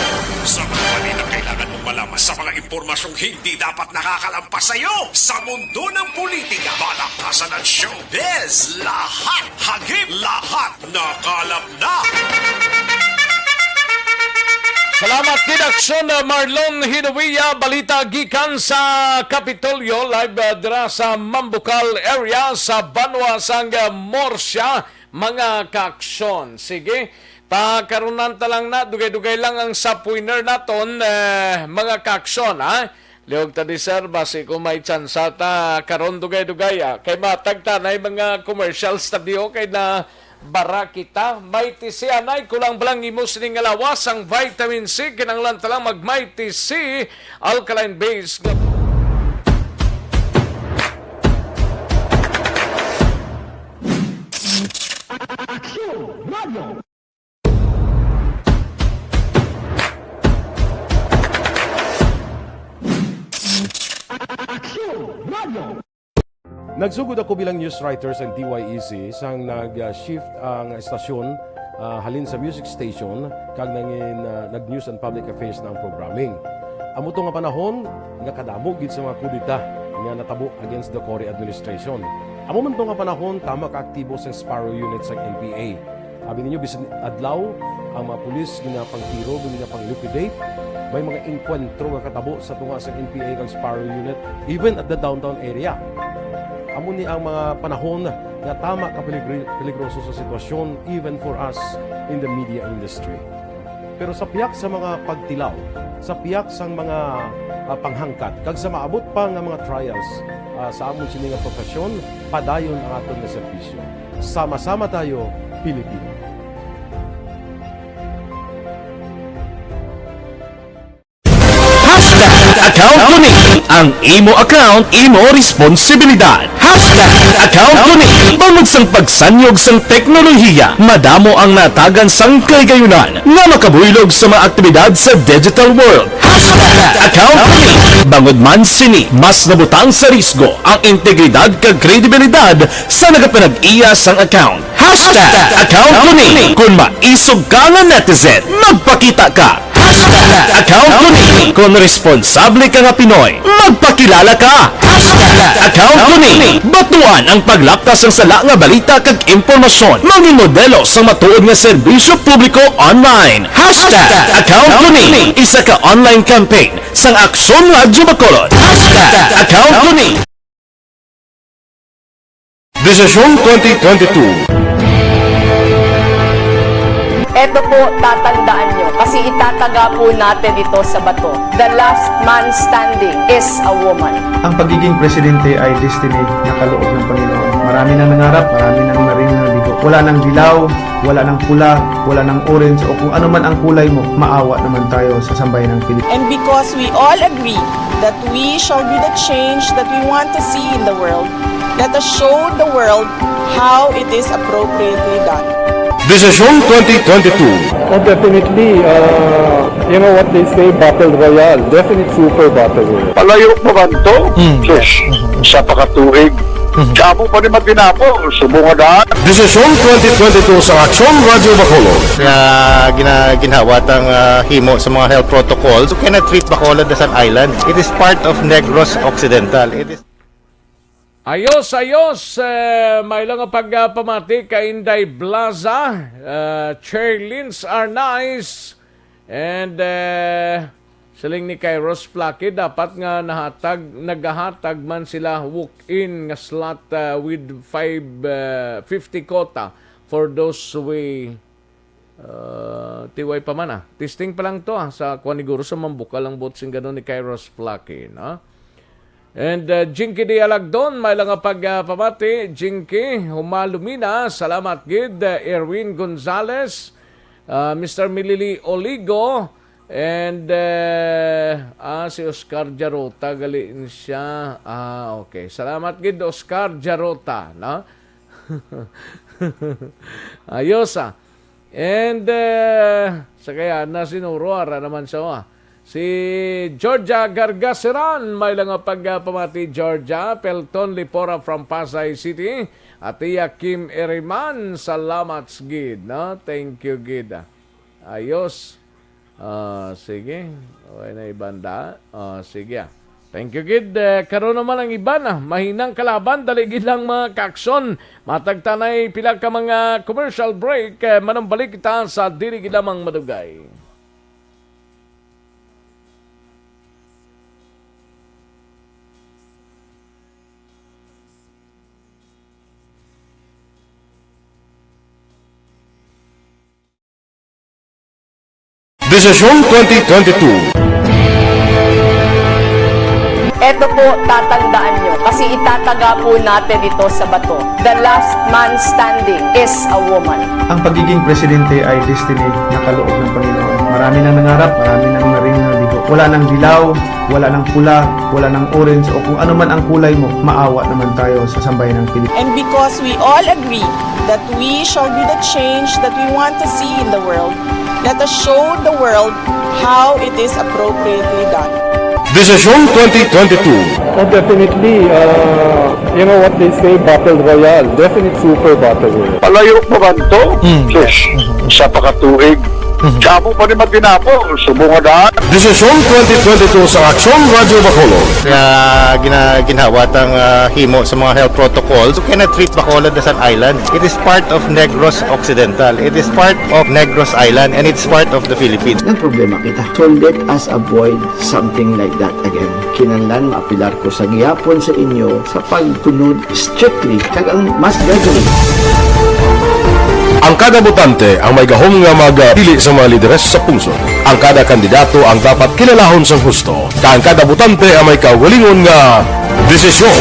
Sa mga balita kailangan mong malaman, sa mga impormasyong hindi dapat nakakalampas sa iyo, sa mundo ng politika, balakasan at showbiz, lahat hagip, lahat nakalap na. Salamat gid, Aksyon, uh, Marlon Hinuia. Balita gikan sa Kapitolyo, live, uh, dira sa Mambukal area sa banwa sang, uh, Murcia, mga kaaksyon. Sige, pakarunan ta lang na, dugay-dugay lang ang sub-winner naton, eh, mga kaaksyon, ha? Liog ta di, sir, basi ko may tsansa ta karon dugay-dugay, ah. Kay matag ta nay mga commercials ta di, okay na bara kita. May T C anay, kulang ba lang imo sining nga lawas ang vitamin C? Kinahanglan ta lang mag May T C, alkaline base nga Aksyon Radio. Aksyon Radio. Nagsugod ako bilang news writer sa D Y E C sang nag-shift ang estasyon, ah, halin sa music station kag nangin, ah, nag-news and public affairs na ang programming. Amo to nga panahon nga kadamo gid sa mga kudeta nga natabo against the Cory administration. Amo man to nga panahon, tama ka aktibo sa Sparrow Unit sang N P A. Abi ninyo, bisan adlaw, ang mga pulis ginapangtiro, ginapang-liquidate. May mga engkwentro nga katabo sa tunga sa N P A kag Sparrow Unit, even at the downtown area. Amo ni ang mga panahon nga tama ka peligri-, peligroso sa sitwasyon, even for us in the media industry. Pero sa pihak sa mga pagtilaw, sa pihak sang mga, ah, panghangkat, kag sa maabot pa nga mga trials, ah, sa amon sini nga profesyon, padayon ang aton nga serbisyo. Sama-sama tayo, Pilipino. Hashtag account ko ni. Ang imo account, imo responsibilidad. Hashtag account ko ni. Bangod sang pagsanyog sang teknolohiya, madamo ang natagan sang kahigayonan nga makabuylog sa mga aktibidad sa digital world. Hashtag account ko ni. Bangod man sini, mas nabutang sa risgo ang integridad kag kredibilidad sa nagapanag-iya sang account. Hashtag account ko ni. Kung maisog ka nga netizen, magpakita ka. Hashtag account ko ni. Kung responsable ka nga Pinoy, magpakilala ka. Hashtag account ko ni. Batuan ang paglapkas sang sala nga balita kag impormasyon. Mangin modelo sang matuod nga serbisyo publiko online. Hashtag account ko ni. Isa ka online campaign sang Aksyon Radyo Bacolod. Hashtag account ko ni. Desisyon twenty twenty-two. Eto po, tatandaan nyo, kasi itataga po natin ito sa bato. The last man standing is a woman. Ang pagiging presidente ay destiny na kaloob ng Panginoon. Marami nang nangarap, marami nang naring nabigo. Wala nang dilaw, wala nang pula, wala nang orange, o kung ano man ang kulay mo, maawa naman tayo sa sambayanang Pilipino. And because we all agree that we shall be the change that we want to see in the world, let us show the world how it is appropriately done. Desisyon twenty twenty-two. Oh, definitely, uh, you know what they say, battle royale. Definitely super battle royale. Palayo pa ba to? Mm. Sus, sa pakatuig. Mm. Kamo pa ni matinapo, subong nga daan. Desisyon twenty twenty-two sa Aksyon Radyo Bacolod. Nga gina-, ginhawa tang, ah, himo sa mga health protocols, you cannot treat Bacolod as an island. It is part of Negros Occidental. It is Ayos, ayos. Eh, may lang nga pagpamati kay Inday Blaza, eh, Chairlins Arnaiz, and, eh, siling ni Kairos Plaki, dapat nga nahatag, nagahatag man sila walk-in nga slot, eh, with five, eh, fifty quota for those we Ah, T Y pa man, ah. Testing pa lang to, ah. Sa kuan, niguro sa Mambukal ang botsing ganon ni Kairos Plaki, no? And, uh, Jinky Dialagdon, may lang nga pag, ah, pamati. Jinky, humalumina. Salamat gid, uh, Erwin Gonzalez, uh, Mister Milili Oligo, and, uh, ah, si Oscar Jarota, gali siya. Ah, okay. Salamat gid, Oscar Jarota, no? Ayos, ah. And, uh, sa kaya na sinuro, ara naman siya, ah. Si Georgia Gargaseran, may lang nga pagpamati, Georgia. Pelton Lipora from Pasay City. At iya Kim Eriman, salamat gid, no? Thank you gid, ah. Ayos. Ah, sige. Okay na, ibanda. Ah, sige, ah. Thank you gid. Eh, karon naman ang iban, ah. Mahinang kalaban, dali gid lang mga kaaksyon. Matag tanay pila ka mga commercial break, eh, manumbalik kita sa diri gid lamang madugay. Desisyon twenty twenty-two. Eto po, tatandaan nyo, kasi itataga po natin ito sa bato. The last man standing is a woman. Ang pagiging presidente ay destiny na kaloob ng Panginoon. Marami nang nangarap, marami nang naring nabigo. Wala nang dilaw, wala nang pula, wala nang orange, o kung ano man ang kulay mo, maawa naman tayo sa sambayan ng Pilipinas. And because we all agree that we shall be the change that we want to see in the world, let us show the world how it is appropriately done. Desisyon twenty twenty-two. Oh, definitely, uh, you know what they say, battle royale. Definite super battle royale. Palayo pa ba to? Mm. Sus, isa pa ka tuig. Mhm. Damo pa ni matinapol, subong nga daan. Desisyon twenty twenty-two sa Aksyon Radyo Bacolod. Nga gina-, ginhawa tang, ah, himo sa mga health protocols. You cannot treat Bacolod as an island. It is part of Negros Occidental. It is part of Negros Island, and it's part of the Philippines. Ang problema kita. So let us avoid something like that again. Kinahanglan maapilar ko sa gihapon sa inyo sa pagsunod strictly kag ang mas gradually. Ang kada botante ang may gahom nga magpili sa mga lideres sa pungsod. Ang kada kandidato ang dapat kilalahon sang husto, kag ang kada botante ang may kaugalingon nga desisyon.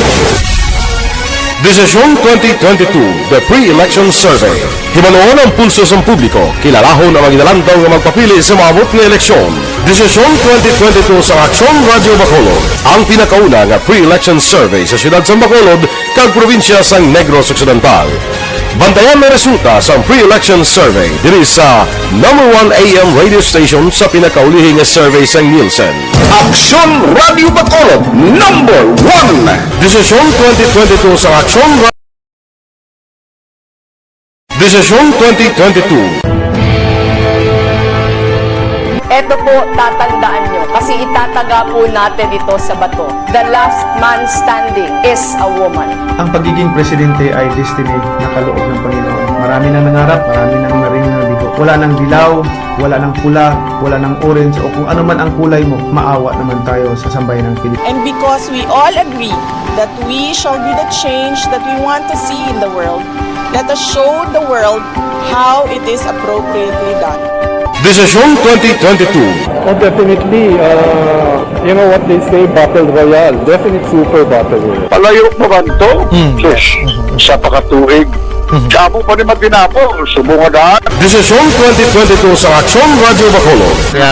Desisyon twenty twenty-two, The Pre-Election Survey. Hibaluon ang pulso sang publiko, kilalahon ang mga ginalantaw nga magpapili sa maabot nga eleksyon. Desisyon twenty twenty-two sa Aksyon Radyo Bacolod, ang pinakauna nga pre-election survey sa siyudad sang Bacolod kag probinsya sang Negros Occidental. Bantayan ang resulta sang pre-election survey diri sa number one A M radio station sa pinakaulihi nga survey sang Nielsen. Aksyon Radyo Bacolod, number one. Desisyon twenty twenty-two sa Aksyon Ra-, Desisyon twenty twenty-two. Eto po, tatandaan nyo, kasi itataga po natin ito sa bato. The last man standing is a woman. Ang pagiging presidente ay destiny na kaloob ng Panginoon. Marami nang nangarap, marami nang naring nabigo. Wala nang dilaw, wala nang pula, wala nang orange, o kung ano man ang kulay mo, maawa naman tayo sa sambayan ng Pilipinas. And because we all agree that we shall be the change that we want to see in the world, let us show the world how it is appropriately done. Desisyon twenty twenty-two. Oh, definitely, uh, you know what they say, battle royale. Definite super battle royale. Palayo pa ba to? Hmm. Sus, isa pa ka tuig. Mhm. Damo pa ni matinapol, subong nga daan. Desisyon twenty twenty-two sa Aksyon Radyo Bacolod. Nga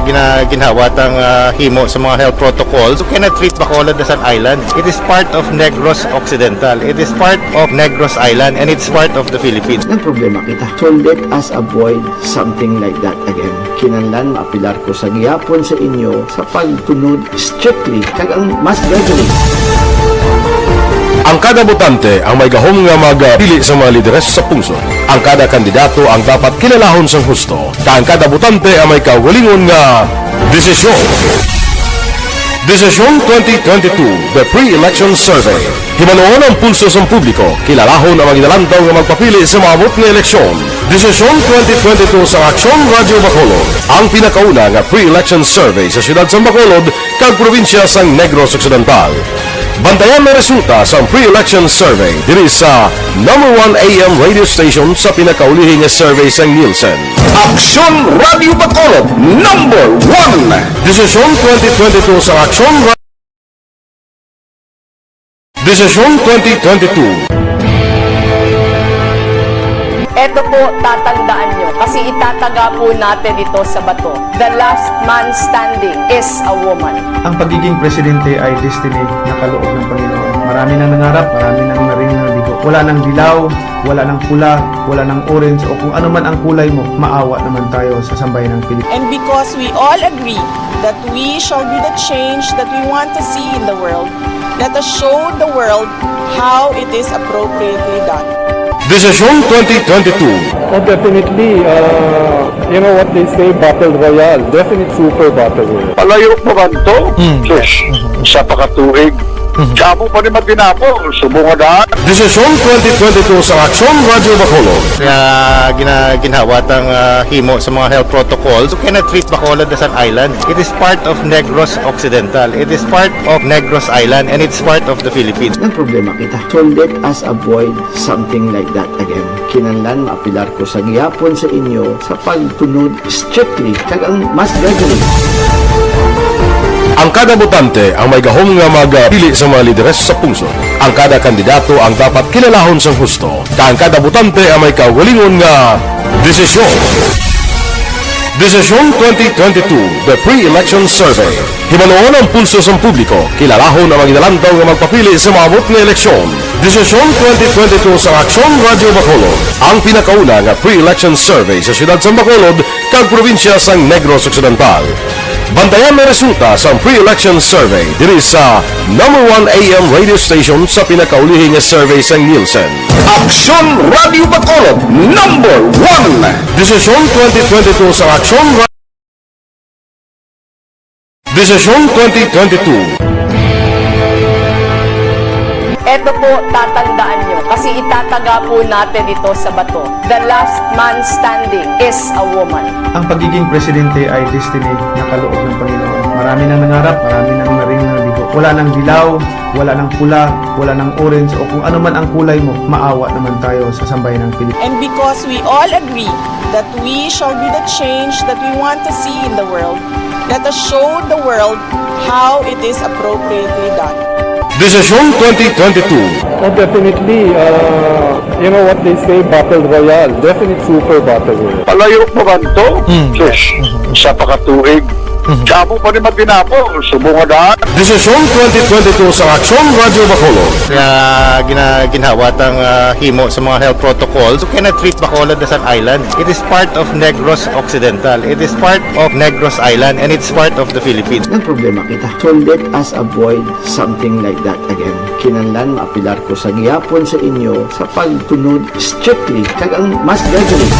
gina-, ginhawa tang, ah, himo sa mga health protocols. You cannot treat Bacolod as an island. It is part of Negros Occidental. It is part of Negros Island, and it's part of the Philippines. Ang problema kita. So let us avoid something like that again. Kinahanglan maapilar ko sa gihapon sa inyo sa pagsunod strictly kag ang mas gradually. Ang kada botante ang may gahom nga magpili sa mga lideres sa pungsod. Ang kada kandidato ang dapat kilalahon sang husto, kag ang kada botante ang may kaugalingon nga desisyon. Desisyon twenty twenty-two, The Pre-Election Survey. Hibaluon ang pulso sang publiko, kilalahon ang mga ginalantaw nga magpapili sa maabot nga eleksyon. Desisyon twenty twenty-two sa Aksyon Radyo Bacolod, ang pinakauna nga pre-election survey sa siyudad sang Bacolod kag probinsya sang Negros Occidental. Bantayan ang resulta sang pre-election survey diri sa number one A M radio station sa pinakaulihi nga survey sang Nielsen. Aksyon Radyo Bacolod, number one. Desisyon twenty twenty-two sa Aksyon Ra-, Desisyon twenty twenty-two. Eto po, tatandaan nyo, kasi itataga po natin ito sa bato. The last man standing is a woman. Ang pagiging presidente ay destiny na kaloob ng Panginoon. Marami nang nangarap, marami nang naring nabigo. Wala nang dilaw, Wala nang pula, wala nang orange, o kung ano man ang kulay mo, maawa naman tayo sa sambayanang Pilipino. And because we all agree that we shall be the change that we want to see in the world, let us show the world how it is appropriately done. Desisyon twenty twenty-two. Oh, definitely. Uh, you know what they say, battle royale. Definite super battle royale. Palayo pa man to? Sus, isa pa ka tuig. Kamo pa ni matinapol, subong nga daan. Desisyon twenty twenty-two sa Aksyon Radyo Bacolod. Nga gina, ginhawat ang ah, himo sa mga health protocols. You cannot treat Bacolod as an island. It is part of Negros Occidental. It is part of Negros Island, and it's part of the Philippines. Nagproblema kita. So let us avoid something like that again. Kinahanglan maapilar ko sa gihapon sa inyo sa pagtunod strictly kag ang mass gathering. Ang kada botante ang may gahom nga magpili sa mga lideres sa pungsod. Ang kada kandidato ang dapat kilalahon sang husto, kag ang kada botante ang may kaugalingon nga desisyon. Desisyon twenty twenty-two, The Pre-Election Survey. Himanuon ang pulso sang publiko, kilalahon ang mga ginalantaw nga magpapili sa maabot nga eleksyon. Desisyon twenty twenty-two sa Aksyon Radyo Bacolod, ang pinakauna nga pre-election survey sa siyudad sang Bacolod kag probinsya sang Negros Occidental. Bantayan ang resulta sang pre-election survey diri sa number one A M radio station sa pinakaulihi nga survey sang Nielsen. Aksyon Radio Bacolod, number one. Desisyon twenty twenty-two sa Aksyon Ra- Desisyon twenty twenty-two. Eto po, tatandaan nyo, kasi itataga po natin ito sa bato. The last man standing is a woman. Ang pagiging presidente ay destiny na kaloob ng Panginoon. Marami nang nangarap, marami nang naring nabigo. Wala nang dilaw, wala nang pula, wala nang orange, o kung ano man ang kulay mo, maawa naman tayo sa sambayanang Pilipinas. And because we all agree that we shall be the change that we want to see in the world, let us show the world how it is appropriately done. Desisyon twenty twenty-two. Oh, definitely. Uh, you know what they say, battle royale. Definite super battle royale. Palayo pa man to? Sus, isa pa ka tuig. Kamo pa ni matinapol, subong nga daan. Desisyon twenty twenty-two sa Aksyon Radyo Bacolod. Nga gina, ginhawat ang ah, himo sa mga health protocols. You cannot treat Bacolod as an island. It is part of Negros Occidental. It is part of Negros Island, and it's part of the Philippines. Nagproblema kita. So let us avoid something like that again. Kinahanglan maapilar ko sa gihapon sa inyo sa pagtunod strictly kag ang mass gathering.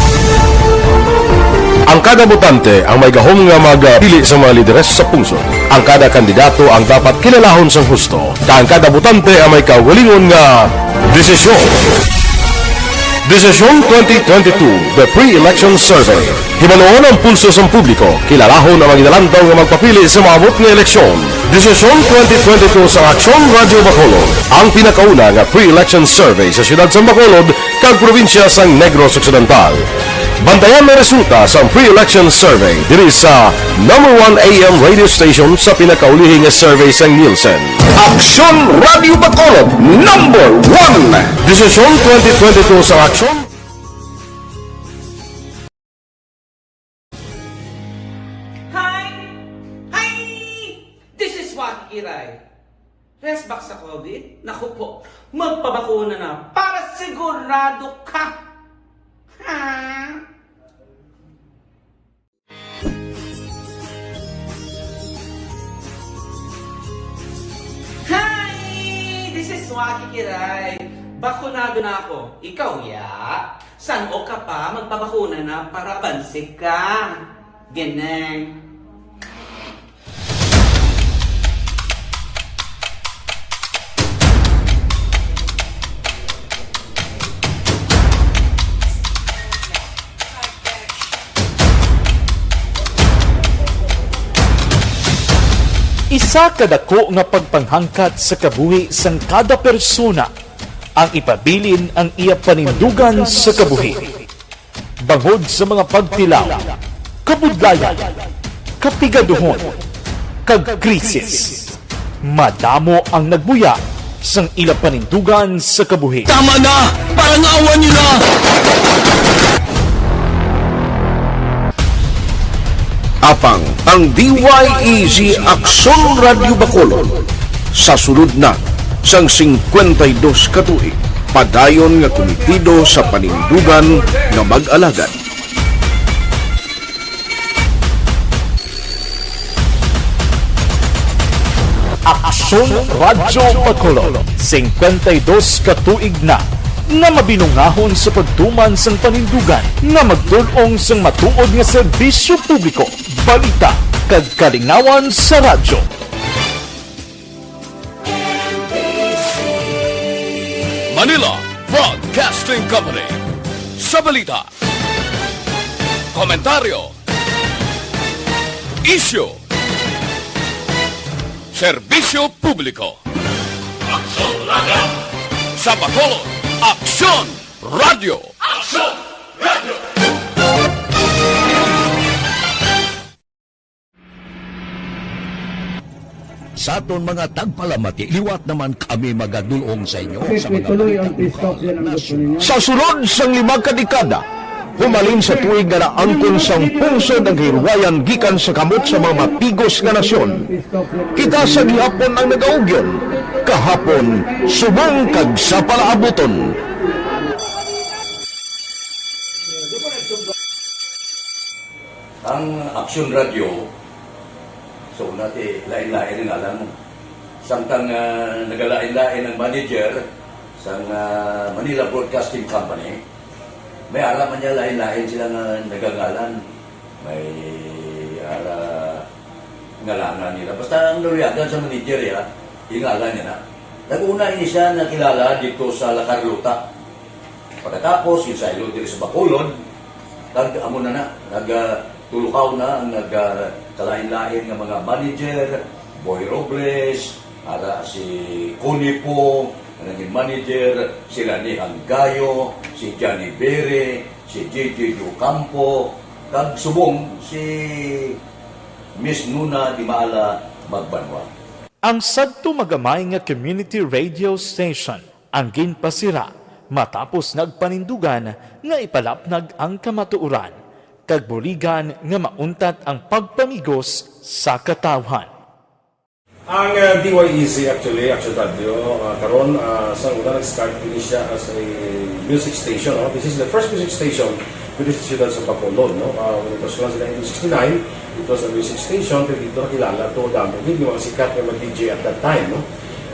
Ang kada botante ang may gahom nga magpili sa mga lideres sa pungsod. Ang kada kandidato ang dapat kilalahon sang husto, kag ang kada botante ang may kaugalingon nga desisyon. Desisyon twenty twenty-two, The Pre-Election Survey. Himanuon ang pulso sang publiko, kilalahon ang mga ginalantaw nga magpapili sa maabot nga eleksyon. Desisyon twenty twenty-two sa Aksyon Radyo Bacolod, ang pinakauna nga pre-election survey sa siyudad sang Bacolod kag probinsya sang Negros Occidental. Bantayan ang resulta sang pre-election survey diri sa number one A M radio station sa pinakaulihi nga survey sang Nielsen. Aksyon Radio Bacolod, number one. Desisyon twenty twenty-two sa Aksyon. Hi! Hi! This is Waki Kiray. Rest back sa COVID? Naku po, magpabakuna na para sigurado ka! Ha? Hi! This is Waki Kiray. Bakunado na ako. Ikaw, ya? San-o ka pa? Magpabakuna na para abanse ka. Ganun. Isa ka dako nga pagpanghangkat sa kabuhi sang kada persona ang ipabilin ang iya panindugan sa kabuhi. Bangod sa mga pagtilaw, kabudlayan, kapigaduhon, kag krisis, madamo ang nagbuya sang ila panindugan sa kabuhi. Tama na! Parangawan niyo na! Apang ang D Y E G Aksyon Radyo Bacolod sa sulod na sang singkwenta y dos ka tuig, Padayon nga kumitido sa panindugan nga mag-alagad. Aksyon Radyo Bacolod, singkwenta y dos ka tuig na nga mabinungahon sa pagtuman sang panindugan nga magtul-ong sang matuod nga serbisyo publiko, balita, kag kalingawan sa radyo. Manila Broadcasting Company. Sa balita, komentaryo, isyu, serbisyo publiko. Aksyon Radyo. Sa Bacolod, Aksyon Radyo. Aksyon Radyo. Sa aton mga tagpalamati, liwat naman kami magadul-ong sa inyo sa mga balita lokal, nasyonal. Sa sulod sang lima ka dekada, humalin sa tuig nga naangkon sang pungsod ang kahirwayan gikan sa kamot sa mga mapigos nga nasyon, kita sa gihapon ang nagaugyon, kahapon, subong kag sa palaabuton. Ang Aksyon Radyo, so, una ti, lain-lain ang ngalan mo. Samtang, ah, nagalain-lain ang manager sang, ah, Manila Broadcasting Company, may ara man niya lain-lain sila nga nagangalan. May ara ngalanan nila. Basta ang naluyagan sa manager, ya, yung ngalan niya na. Nag-una ini siya nakilala dito sa La Carlota. Pagkatapos, ginsaylo diri sa Bacolod, kag amo na na, nag, ah, tulukaw na ang nag, ah, kalain-lain nga mga manager, Boy Robles, ara si Connie Pong, nga naging manager, si Rani Hanggayo, si Johnny Bere, si J J Ocampo, kag subong si Miss Nuna Dimala Magbanwa. Ang sadto magamay nga community radio station ang ginpasira matapos nagpanindugan nga ipalapnag ang kamatuoran kag buligan nga mauntat ang pagpamigos sa katawhan. Ang, ah, D Y E Z, actually, Action Radio, ah, karon, ah, sa una nag-start ini siya as a music station, no? This is the first music station diri sa siyudad sa Bacolod, no? Ah, when it was launched in nineteen sixty-nine, it was a music station, pero dito nakilala to, damo gid yung mga sikat nga mga D J at that time, no?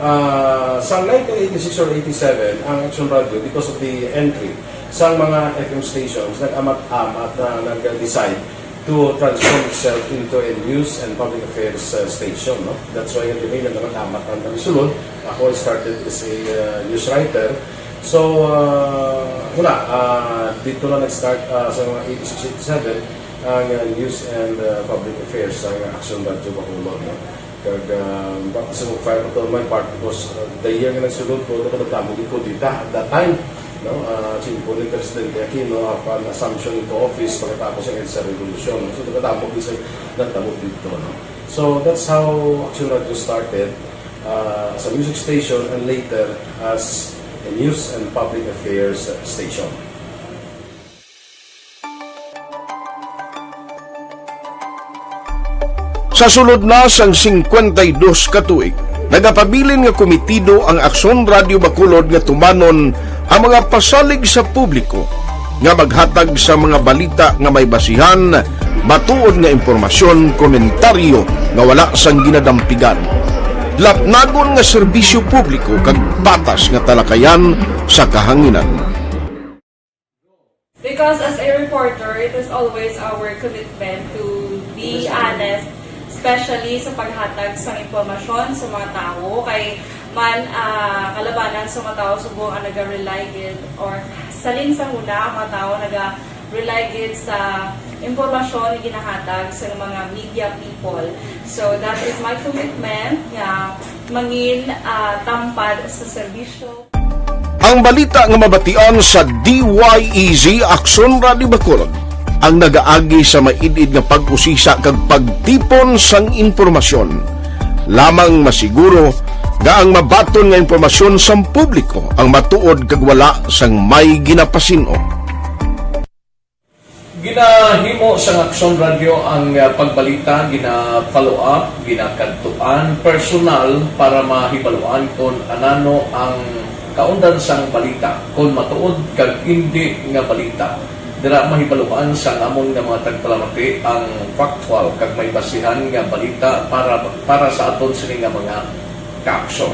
Ah, sa nineteen eighty-six or eighty-seven, ang Action Radio, because of the entry sa mga F M stations, nag-amat-amat na nag-decide to transform itself into a news and public affairs, uh, station, no? That's why kami nag-amat-amat ang kami sulod. Ako, I started as a, uh, news writer. So, uh, wala, uh, dito na nag-start, uh, sa mga eighty-six, eighty-seven, ang, uh, news and, uh, public affairs, ang Action Radio Bacolod, no? Kag, ah, baptism of fire pa to my part because, ah, the year nga nagsulod ko, nagdamo gid ko dita at that time, no? Ah, simple ni Presidente Aquino, apan assumption into office pagkatapos ang EDSA Revolution. So, nagdamo gid sa nagdamo dito, no? So, that's how Action Radio started, ah, as a music station and later as a news and public affairs station. Sa sulod na sang singkwenta y dos ka tuig, nagapabilin nga kumitido ang Aksyon Radio Bacolod nga tumanon ang mga pasalig sa publiko nga maghatag sa mga balita nga may basihan, matuod nga impormasyon, komentaryo nga wala sang ginadampigan, lapnagon nga serbisyo publiko kag patas nga talakayan sa kahanginan. Because as a reporter, it is always our commitment to be honest, especially sa paghatag sa impormasyon sa mga tawo. Kay man, ah, kalabanan sa mga tawo subong ang naga-rely gid, or salin sa huna ang mga tawo naga-rely gid sa impormasyon nga ginahatag sa mga media people. So that is my commitment nga mangin, ah, tampad sa serbisyo. Ang balita nga mabatian sa D Y E Z Aksyon Radio Bacolod ang nagaagi sa maid-id nga pag-usisa kag pagtipon sang impormasyon, lamang masiguro nga ang mabaton nga impormasyon sang publiko ang matuod kag wala sang may ginapasin-o. Ginahimo sang Aksyon Radio ang, ah, pagbalita, gina-follow up, ginakadtuan personal para mahibaluan kon anano ang Kaundan sang balita, kon matuod kag indi nga balita, dira mahibaluan sang amon nga mga tagpalamati ang factual kag may basihan nga balita para, para sa aton sini nga mga kaaksyon.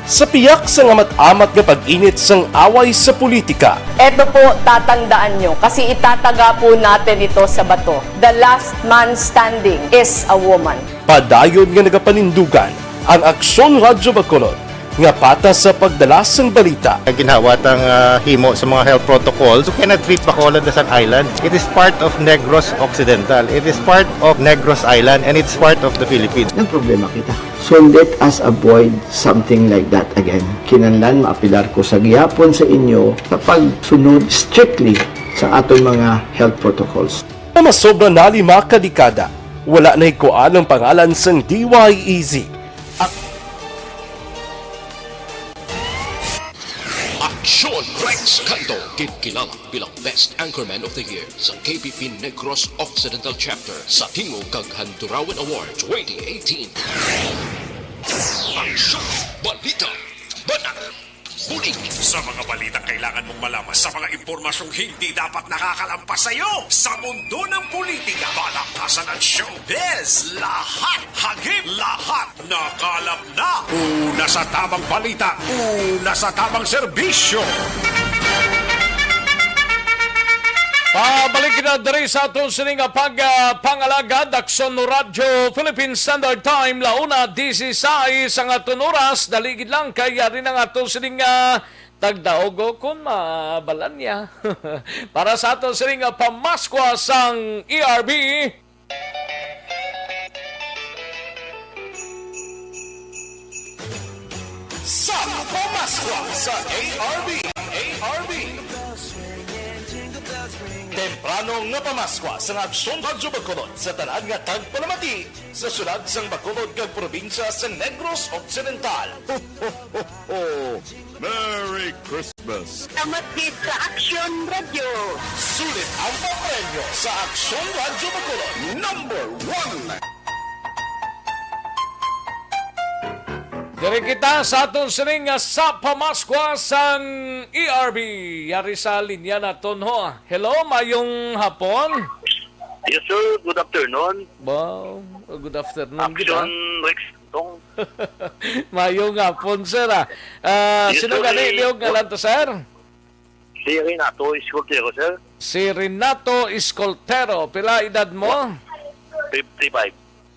Sa piyak sang amat-amat nga pag-init sang away sa politika, Eto po, tatandaan nyo, kasi itataga po natin ito sa bato. The last man standing is a woman. Padayon nga nagapanindugan ang Aksyon Radyo Bacolod nga patas sa pagdala sang balita. Ginhawat ang ah, himo sa mga health protocols. You cannot treat Bacolod as an island. It is part of Negros Occidental. It is part of Negros Island and it's part of the Philippines. Nagproblema kita. So let us avoid something like that again. Kinahanglan maapilar ko sa gihapon sa inyo sa pagsunod strictly sa aton mga health protocols. Nga masobra na lima ka dekada, wala nahikuan ang pangalan sang D Y E Z. Ak- Aksyon Rex Canto, gid kilala bilang Best Anchorman of the Year sa K P P Negros Occidental Chapter sa Tingog kag Handurawan Award twenty eighteen. Aksyon! Balita! Banat! Bulig! Sa mga balitang kailangan mong malaman, sa mga impormasyong hindi dapat nakakalampas sa iyo, sa mundo ng politika, palakasan at showbiz, lahat, hagip lahat, nakalap na. Una sa tamang balita, una sa tamang serbisyo. Pabalik kita diri sa aton sini nga pag ah, pangalagad, Aksyon Radyo Philippine Standard Time, launa disisais ang aton oras. Dali gid lang kay yari na nga aton sini nga tagdaog, o, kung mabalan niya. Para sa aton sini nga pamaskwa sang E R B. Sa pamaskwa sa A R B, A R B. Temprano nga pamaskwa sa Aksyon Radyo Bacolod sa tanan nga tagpalamati sa syudad sang Bacolod kag probinsya sa Negros Occidental. Ho, ho, ho, ho! Merry Christmas! Salamat gid sa Aksyon Radyo. Sulit ang papremyo sa Aksyon Radyo Bacolod. Number one! Diri kita sa aton sining nga sa pamaskwa sang E R B. Yari sa linya naton ho. Hello, mayong hapon. Yes, sir. Good afternoon. Wow, good afternoon gid, Action ah. Rex Tong. Mayong hapon, sir, ah. Ah, Yes, sino sir. gani Eh, liyog nga wa- lanto, sir? Si Renato Escoltero, sir. Si Renato Escoltero, pila edad mo? Fifty-five.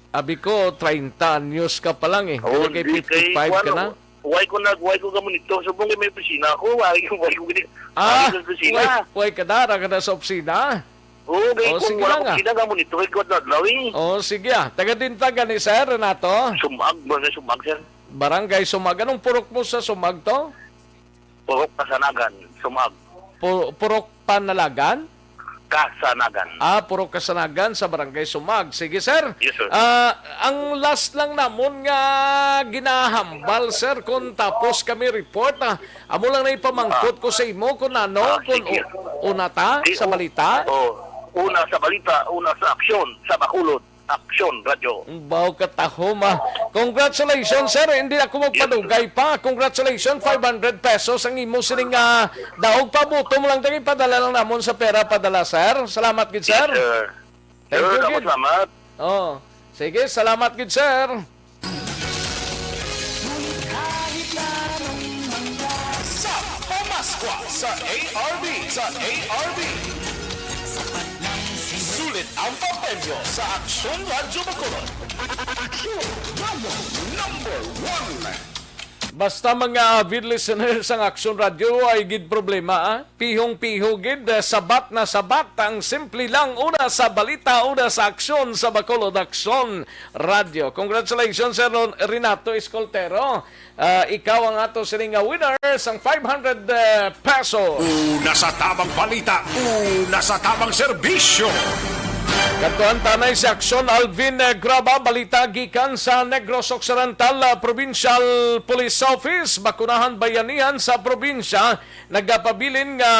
Abi ko, treinta anyos ka pa lang eh. Oh, Pero kay di, kay fifty-five ka kuwan, na? Why ko nag, why ko gamon ito? Subong kay may opisina ako. Why, why ko gini? Ah, Why ko sa opisina? Why, why ka dara ka na sa opisina? Oo, kay Oh, kung sige wala lang, ah. Opisina gamon ito, kay kuwan na adlaw eh. Oh, sige ah. Taga din taga ni Sir Renato? Sumag, barangay Sumag, sir. Barangay Sumag. Anong purok mo sa Sumag to? Purok Kasanagan, Sumag. Pu- Purok Panalagan? Kasanagan. Ah, Purok Kasanagan sa Barangay Sumag. Sige, sir. Yes, sir. Ah, ang last lang namon nga ginahambal, sir, kung tapos kami report, ah, amo lang na ipamangkot ko sa imo kung ano, Ah, kung sige. u- una ta Di, sa u- balita. Oh, una sa balita, una sa aksyon, sa Bacolod. Aksyon Radyo. Baw katahom, ah. Congratulations, sir. Hindi ako magpadugay pa. Congratulations, five hundred pesos ang imo sining ah, daog pa. Buto mo lang dali, padala lang namon sa pera padala, sir. Salamat gid, sir. Yes, sir. Thank Sir, you, gid. Salamat. Oh. Sige, salamat gid, sir. Sa pamaskwa sa A R B, sa A R B. Sulit ang papremyo sa Aksyon Radyo Bacolod. Aksyon Radyo number one. Basta mga avid listeners ang Aksyon Radyo ay gid problema, ah. Pihong-piho gid, eh, sabat na sabat ang simple lang una sa balita, una sa aksyon sa Bacolod Aksyon Radyo. Congratulations, Sir Ron-, Renato Escoltero. Ah, ikaw ang ato sini nga winner sang five hundred, eh, pesos. Una sa tamang balita, una sa tamang serbisyo. Kadtuan tanay si Aksyon Alvin, eh, Graba, balita gikan sa Negros Occidental, ah, Provincial Police Office, Bakunahan Bayanihan sa probinsya, nagapabilin nga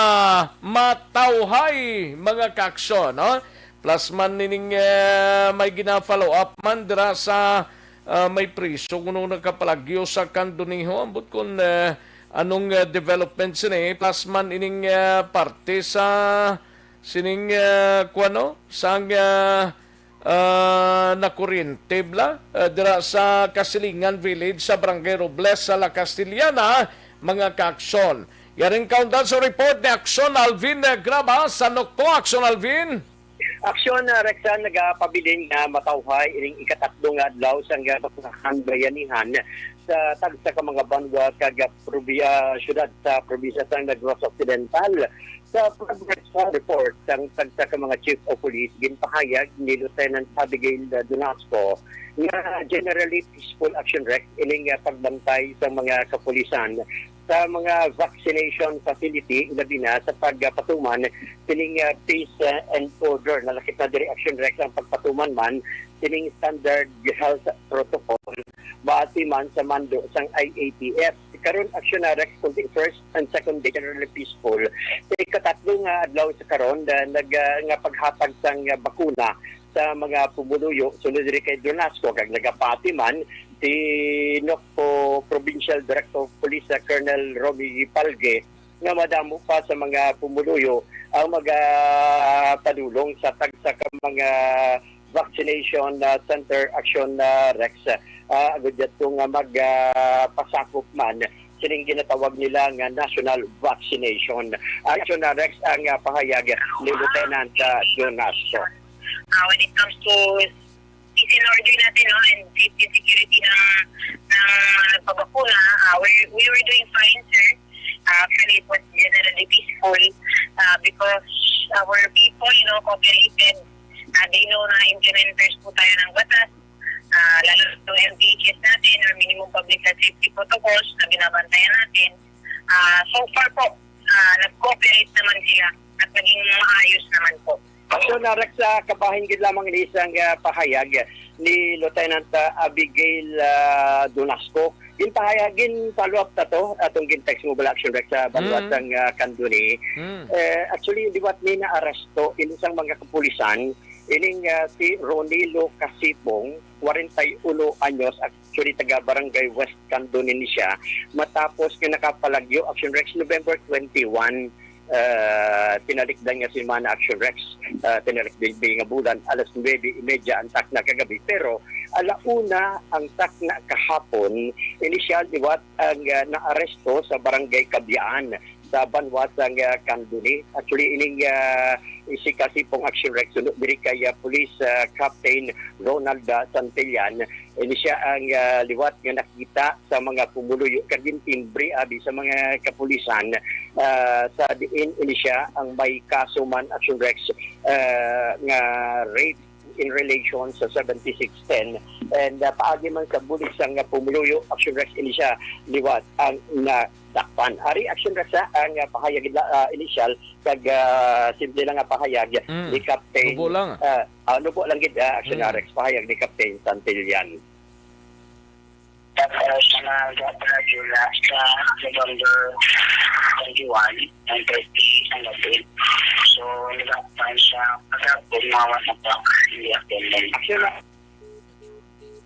matawhay mga kaaksyon, no? Plus man nining, eh, may gina-follow up man dira sa ah, may priso kuno nakapalagyo sa Candoneo. Ambot kung, ah, anong, ah, development sini, plus man ining, ah, parte sa sining, ah, kuwano, sang, ah, ah, nakuryente bala, ah, dira sa Kasilingan Village sa Barangay Robles sa La Castellana, mga kaaksyon. Yaring kaundan sa report ni Aksyon Alvin, ah, Graba sa Nokpo. Aksyon Alvin. Aksyon, ah, Rexan, nagapabilin nga matawhay ining ikatatlo nga adlaw sang, ah, bakunahan bayanihan sa tagsa ka mga banwa kag, ah, probi-, ah, syudad sa probinsya sang Negros Occidental. Sa progress sa report sang tagsa ka mga chief of police, ginpahayag ni Lieutenant Abigail, ah, Donasco nga generally peaceful, Aksyon Rex, ining, ah, pagbantay sa mga kapulisan sa mga vaccination facility, labi na sa pagpatuman sining, ah, peace, ah, and order. Nalakip na diri, Aksyon Rex, ang pagpatuman man sining standard health protocol base man sa mando sang I A T F. Karon, Aksyon Rex, kung di first and second day, generally peaceful. Sa ikatatlo nga adlaw sa karon, na, nag, ah, nga paghatag sang, ah, bakuna sa mga pumuluyo, sunod diri kay Donasco, kag nagapati man si Nokpo Provincial Director of Police, ah, Colonel Romy Palge, nga madamo pa sa mga pumuluyo ang magapadulong sa tagsa ka mga vaccination, ah, center, Aksyon, ah, Rex, ah, agud yadto nga mag, ah, pasakop man sining ginatawag nila nga national vaccination. Aksyon, ah, Rex, ang, ah, pahayag ni Lieutenant, ah, Donasco. Ah, when it comes to peace and order natin, no, and safety and security ng, ng mga nagpabakuna, ah, we, we were doing fine, sir. Ah, actually, it was generally peaceful, ah, because our people, you know, cooperated. Ah, they know na implementers po tayo ng batas. Ah, lalo yung M P H S natin or minimum public health safety protocols na binabantayan natin. Ah, so far po, ah, nag-cooperate naman sila at naging maayos naman po. Aksyon, ah, Rex, ah, kabahin gid lamang ini sang, ah, pahayag ni Lieutenant, ah, Abigail, ah, Donasco. Ginpahayag, gin-follow up ta to, atong gin-text mo bala, Aksyon Rex, sa banwa Mm. sang, ah, Candoni. Mm. Eh, actually, liwat ni naaresto ini sang mga kapulisan, ining, ah, si Ronilo Casipong, kwarenta y uno anyos, actually taga Barangay West Candoni ni siya, matapos nga nakapalagyo, Aksyon Rex, November twenty-one, ah, tinalikdan nga semana, Aksyon Rex, ah, tinalikdan nga bulan, alas nuebe y media ang takna kagabi. Pero ala una ang takna kahapon, inisyal liwat ang, ah, naaresto sa Barangay Cabiaan sa banwa sang, ah, Candoni. Actually, ining, ah, si Casipong, Aksyon Rex, suno diri kay, ah, Police, ah, Captain Ronald, ah, Santillan. Ini siya ang, ah, liwat nga nakita sa mga pumuluyo kag gintimbre abi sa mga kapulisan, ah, sa diin ini siya ang may kaso man, Aksyon Rex, ah, nga rape in relation sa seventy-six ten. And, ah, paagi man sa bulig sang pumuluyo, Aksyon Rex, ini siya liwat ang nadakpan. Ari, Aksyon Rex, ah, ang, ah, pahayag, ah, inisyal kag, ah, simple lang nga pahayag Mm. ni Captain, Nubo lang. ah, ah, nubo lang gid, ah, Aksyon Mm. Rex, pahayag ni Captain Santillan. Tapos, nagpalagyo na sa November twenty-one, nine thirty ang gabi. So, nagpalagyo siya pagkapon, mga one o'clock in the afternoon. Aksyon,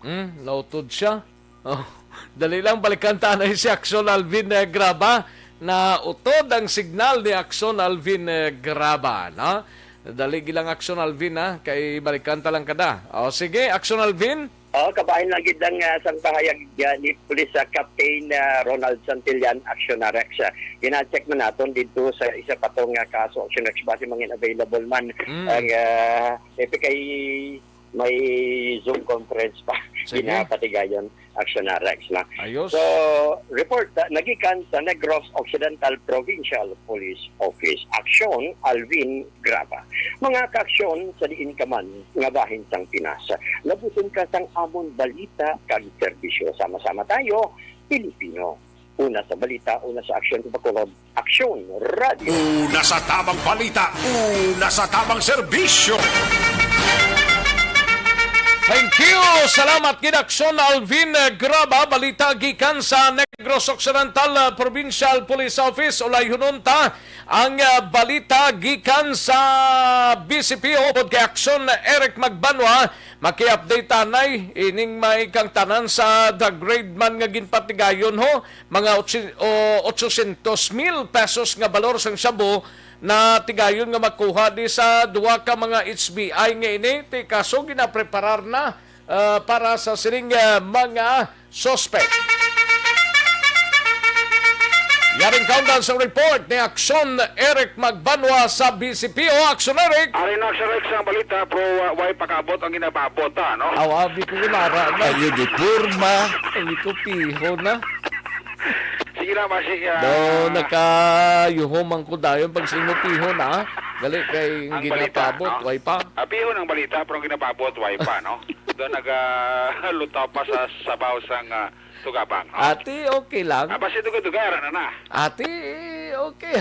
Hmm, nautod siya. Oh, dali lang, balikan ta na si Aksyon Alvin, eh, Graba. Nautod ang signal ni Aksyon Alvin, eh, Graba, no? Dali lang, Aksyon Alvin, ha? Kay balikan ta lang kada. O, sige, Aksyon Alvin. Oh, kabahin lang gid ang, ah, sang pahayag, ah, ni Police, ah, Captain, ah, Ronald Santillan, Aksyon Rex. Ah, gina-check man naton dito sa isa pa tong, ah, kaso, Aksyon Rex, base mangin available man Mm. ang, ah, epi kay may Zoom conference pa. Sige. Ginapatigayon, Aksyon Rex, na. Ayos. So, report, ah, nagikan sa Negros Occidental Provincial Police Office. Aksyon, Alvin Graba. Mga kaaksyon sa diin ka man nga bahin sang Pinas, labuson ka sang amon balita kag serbisyo. Sama-sama tayo, Pilipino. Una sa balita, una sa aksyon, sa Bacolod, Aksyon Radio. Una sa tamang balita, una sa tamang serbisyo. Thank you. Salamat gid, Aksyon Alvin, eh, Graba. Balita gikan sa Negros Occidental, eh, Provincial Police Office. Ulayhunon ta ang, eh, balita gikan sa B C P upod kay Aksyon Eric Magbanwa. Maki-update tanay, ining may kang tanan sa the grade man nga ginpatigayon ho, mga otsi-, o, otsosyentos mil pesos nga balor sang shabu na tigayon nga makuha di sa duha ka mga H B I nga ini, ti kaso ginapreparar na, ah, para sa sining, ah, mga suspect. Yaring kaundan sa report ni Aksyon Eric Magbanwa sa B C P O. Aksyon Eric! Ari na, Aksyon Eric, sa balita, pero, uh, way pakaabot ang ginapaabot, ah, no? Aw, abi ko, kunara na. Ayo, di porma. Abi ko, piho na. Sige na, basi, ah, do, nakayuho man ko dayon pag singo piho na. Gali kay ang balita, ginapaabot, no? Way pa. Ah, piho ng balita, pero ang ginapaabot, way pa, no? Do, nagalutaw pa sa sabaw sang, ah, tugabang, no? Ati, okay lang. Ah, basi dugay-dugay, ara na na. Ati, okay.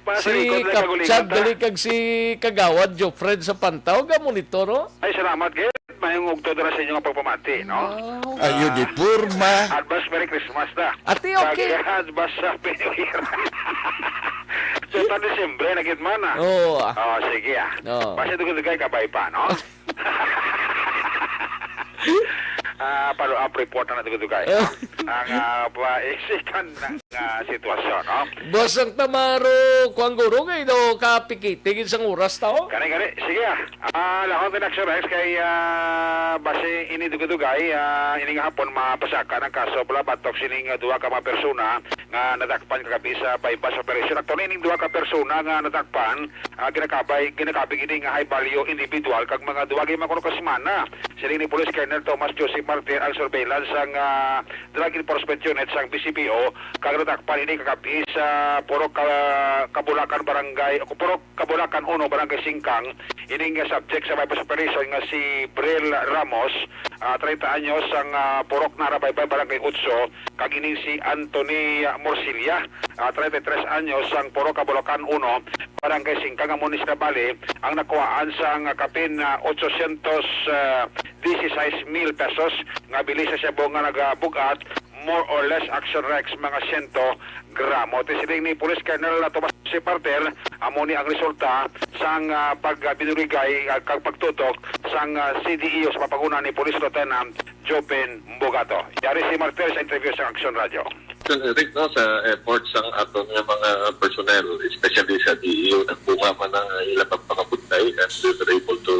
Basi Si ikot lang Kapchad, kagulingan ta. Dali kag si Kagawad Jofred sa Pantaw, ga monitor, oh. Ay, salamat, gid. Mayong ugto na sa inyo nga pagpamati, no? Wow. Ayo, di porma. Advance Merry Christmas na. Ati, okay. Kag advance Happy New Year. So, ta Disyembre na gid man, ah. Oo, ah. Oh, sige, ah. Oo. Basi dugay-dugay kabay pa, no? Ah, follow-up report na natugod kay, ah, ang, ah, pa-, isikan ng, ah, sitwasyon, no? Boss, ang tamaro, kuwan, guro, kay daw kapikiti gid sang oras ta, oh. Gani, gani. Sige, ah. Ah, lakon din, Action Rex, kay, ah, basi ini dugay-dugay, ah, ini nga hapon mapasaka ng kaso pala batok sining, ah, duha ka mga persona nga nadakpan kagabi sa buy-bust operation. Actually, ining duha ka persona nga nadakpan, ah, ginakabay, ginakabig ini nga high value individual kag mga duha gid man kuno ka semana. Siling ni Police Colonel Thomas Joseph Martir ang surveillance sang, ah, Drug Enforcement Unit sang B C P O, kag nadakpan ini kagabi sa Purok Ka-, Kabulakan Barangay, o Purok Kabulakan uno, Barangay Singkang. Ining, ah, subject sa buy-bust operation nga si Brel Ramos, ah, treinta anyos, sang, ah, Purok Narabaybay, Barangay Otso, kag ining si Anthony, ah, Morcilla, ah, treinta y tres anyos, sang Purok Kabulakan uno, Barangay Singkang, amo ni sila bali ang nakuhaan sang kapin, ah, otsosyentos, ah, dieciséis mil pesos nga bili sa shabu nga nagabug-at, more or less, Action Rex, mga siyento gramo. Ti siling ni Police Colonel Tomas C. Parter, amo ni ang resulta sang, ah, pagbinurigay, ah, kag pagtutok sang, ah, C D E O sa pagpanguna ni Police Lieutenant Joven Bugato. Yari si Martir sa interview sa Action Radio. Action Eric, no, sa efforts sang aton nga mga personnel, especially sa D E O, nagbunga man ang ilang pagpangabudlay and we were able to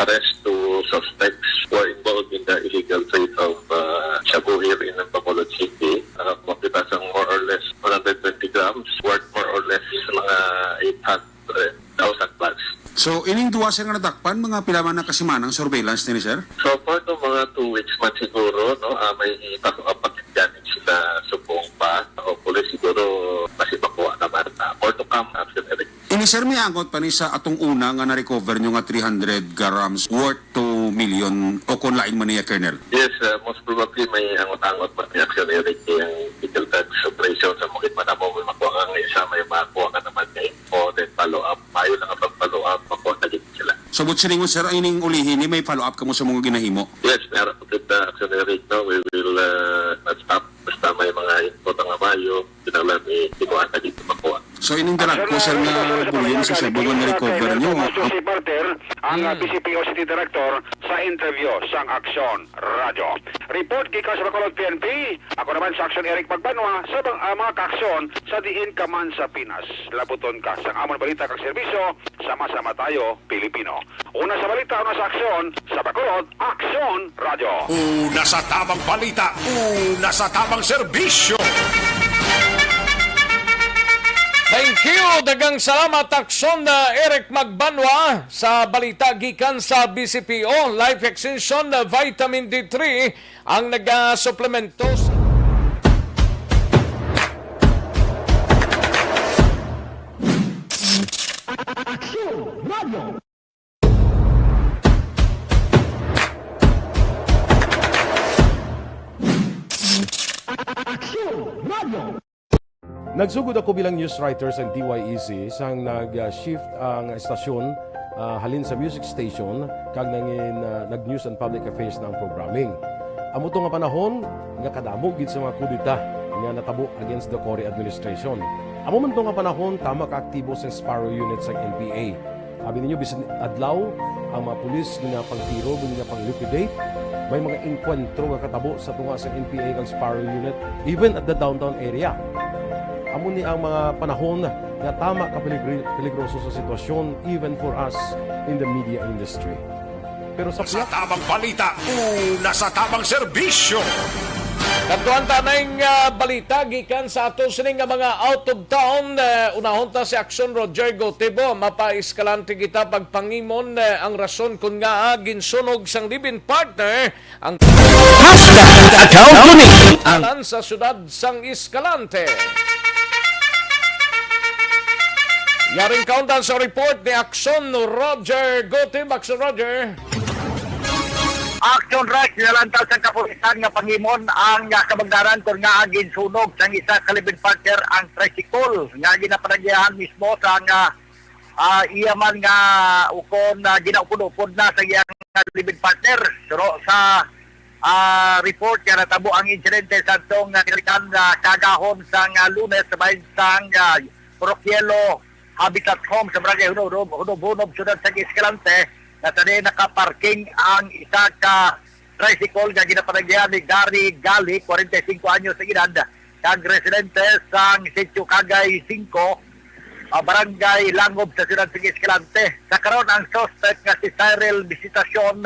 arrest two suspects who are involved in the illegal trade of, uh, shabu here in Bacolod City. Uh, makita sang more or less one hundred twenty grams, worth more or less mga eight hundred thousand plus. So, ining duwa, sir, nga nadakpan, mga pila man na ka semana ang surveillance nini, sir? So far, no, mga two weeks man siguro, no? Ah, may iba ko kapatid gani sila subong pa. Hopefully, siguro, mas ibakuha naman. Ah, more to come, Action Eric. Ini, sir, may angot pa ni sa atong una nga na-recover nyo nga three hundred grams worth two million o kung lain man niya, Colonel? Yes, uh, most probably may angot-angot pa ni Action Eric ang illegal drugs operation sa Bukid Manamo. May makuha nga isa, may makuha ka naman kay o then follow up. Mayo lang ang pag-follow up, makuha na gid sila. So, but siningon, sir, ay ning ulihi ni may follow up kamo sa mga ginahimo? Yes, meron po kita, Action Eric, no? We will, uh, not stop. Basta may mga input ang mayo, kinahanglan, eh, kinuha na gid makuha. So, ining dalag ko, sir, nga bulyong sa shabu nga na-recover nyo, Thomas Joseph Martir, ang, ah, Hmm. B C P O City Director, sa interview sang Action Radyo. Report gikan sa Bacolod P N P, ako naman sa Action Eric Pagbanwa, sa bang, ah, mga kaaksyon sa diin ka man sa Pinas. Labuton ka sang amon balita kag serbisyo, sama-sama tayo, Pilipino. Una sa balita, una sa aksyon, sa Bacolod, Aksyon Radyo. Una sa tamang balita, una sa tamang serbisyo. Thank you. Daghang salamat, Aksyon, uh, Eric Magbanwa, sa balita gikan sa B C P O. Life Extension, uh, Vitamin D three ang nagasuplemento sa Aksyon Radio. Aksyon Radio. Nagsugod ako bilang news writer sa D Y E C sang nag-shift ang estasyon, ah, halin sa music station kag nangin, ah, nag-news and public affairs na ang programming. Amo to nga panahon nga kadamo gid sa mga kudeta nga natabo against the Cory administration. Amo man to nga panahon tama ka aktibo sa Sparrow Unit sa N P A. Abi ninyo, bisan adlaw, ang mga pulis ginapangtiro, ginapang-liquidate. May mga engkwentro nga katabo sa tunga sa N P A kag Sparrow Unit, even at the downtown area. Amo ni ang mga panahon nga tama ka peligri-, peligroso sa sitwasyon, even for us in the media industry. Pero sa Sa tamang balita, una sa tamang serbisyo. Kadtuan ta ning, ah, balita gikan sa ato sini nga mga out of town. Eh, unahon ta si Aksyon Roger Gotibo. Mapa Escalante kita pagpangimon, eh, ang rason kon ngaa ginsunog sang live-in partner ang Hashtag account ko ni. Ang sa siyudad sang Escalante. Yaring kaundan sa report ni Aksyon Roger Gotibo. Aksyon Roger. Action Rex, nilalantaw sang kapulisan nga pangimon ang, ah, kabangdanan kon ngaa ginsunog sang isa ka live-in partner ang tricycle nga ginapanagyahan mismo sang, ah, ah, iya man nga ukon, ah, ginaupod-upod na sa iyang live-in partner. Pero sa, ah, report nga natabo ang insidente sa atong, ah, kinalikan, ah, kaagahon sang, ah, Lunes sa bahin sang, ah, Purok Yelo Habitat Home sa Barangay Hunob-, Hunob-Hunob, Siyudad sang Escalante, nga sa diin nakaparking ang isa ka tricycle nga ginapanagyahan ni Gary Gali, kwarenta y singko anyos ang edad, kag residente sang Sitio Kagay singko, ah, Barangay Langob sa siyudad sang Escalante. Sa karon, ang suspect nga si Cyril Visitacion,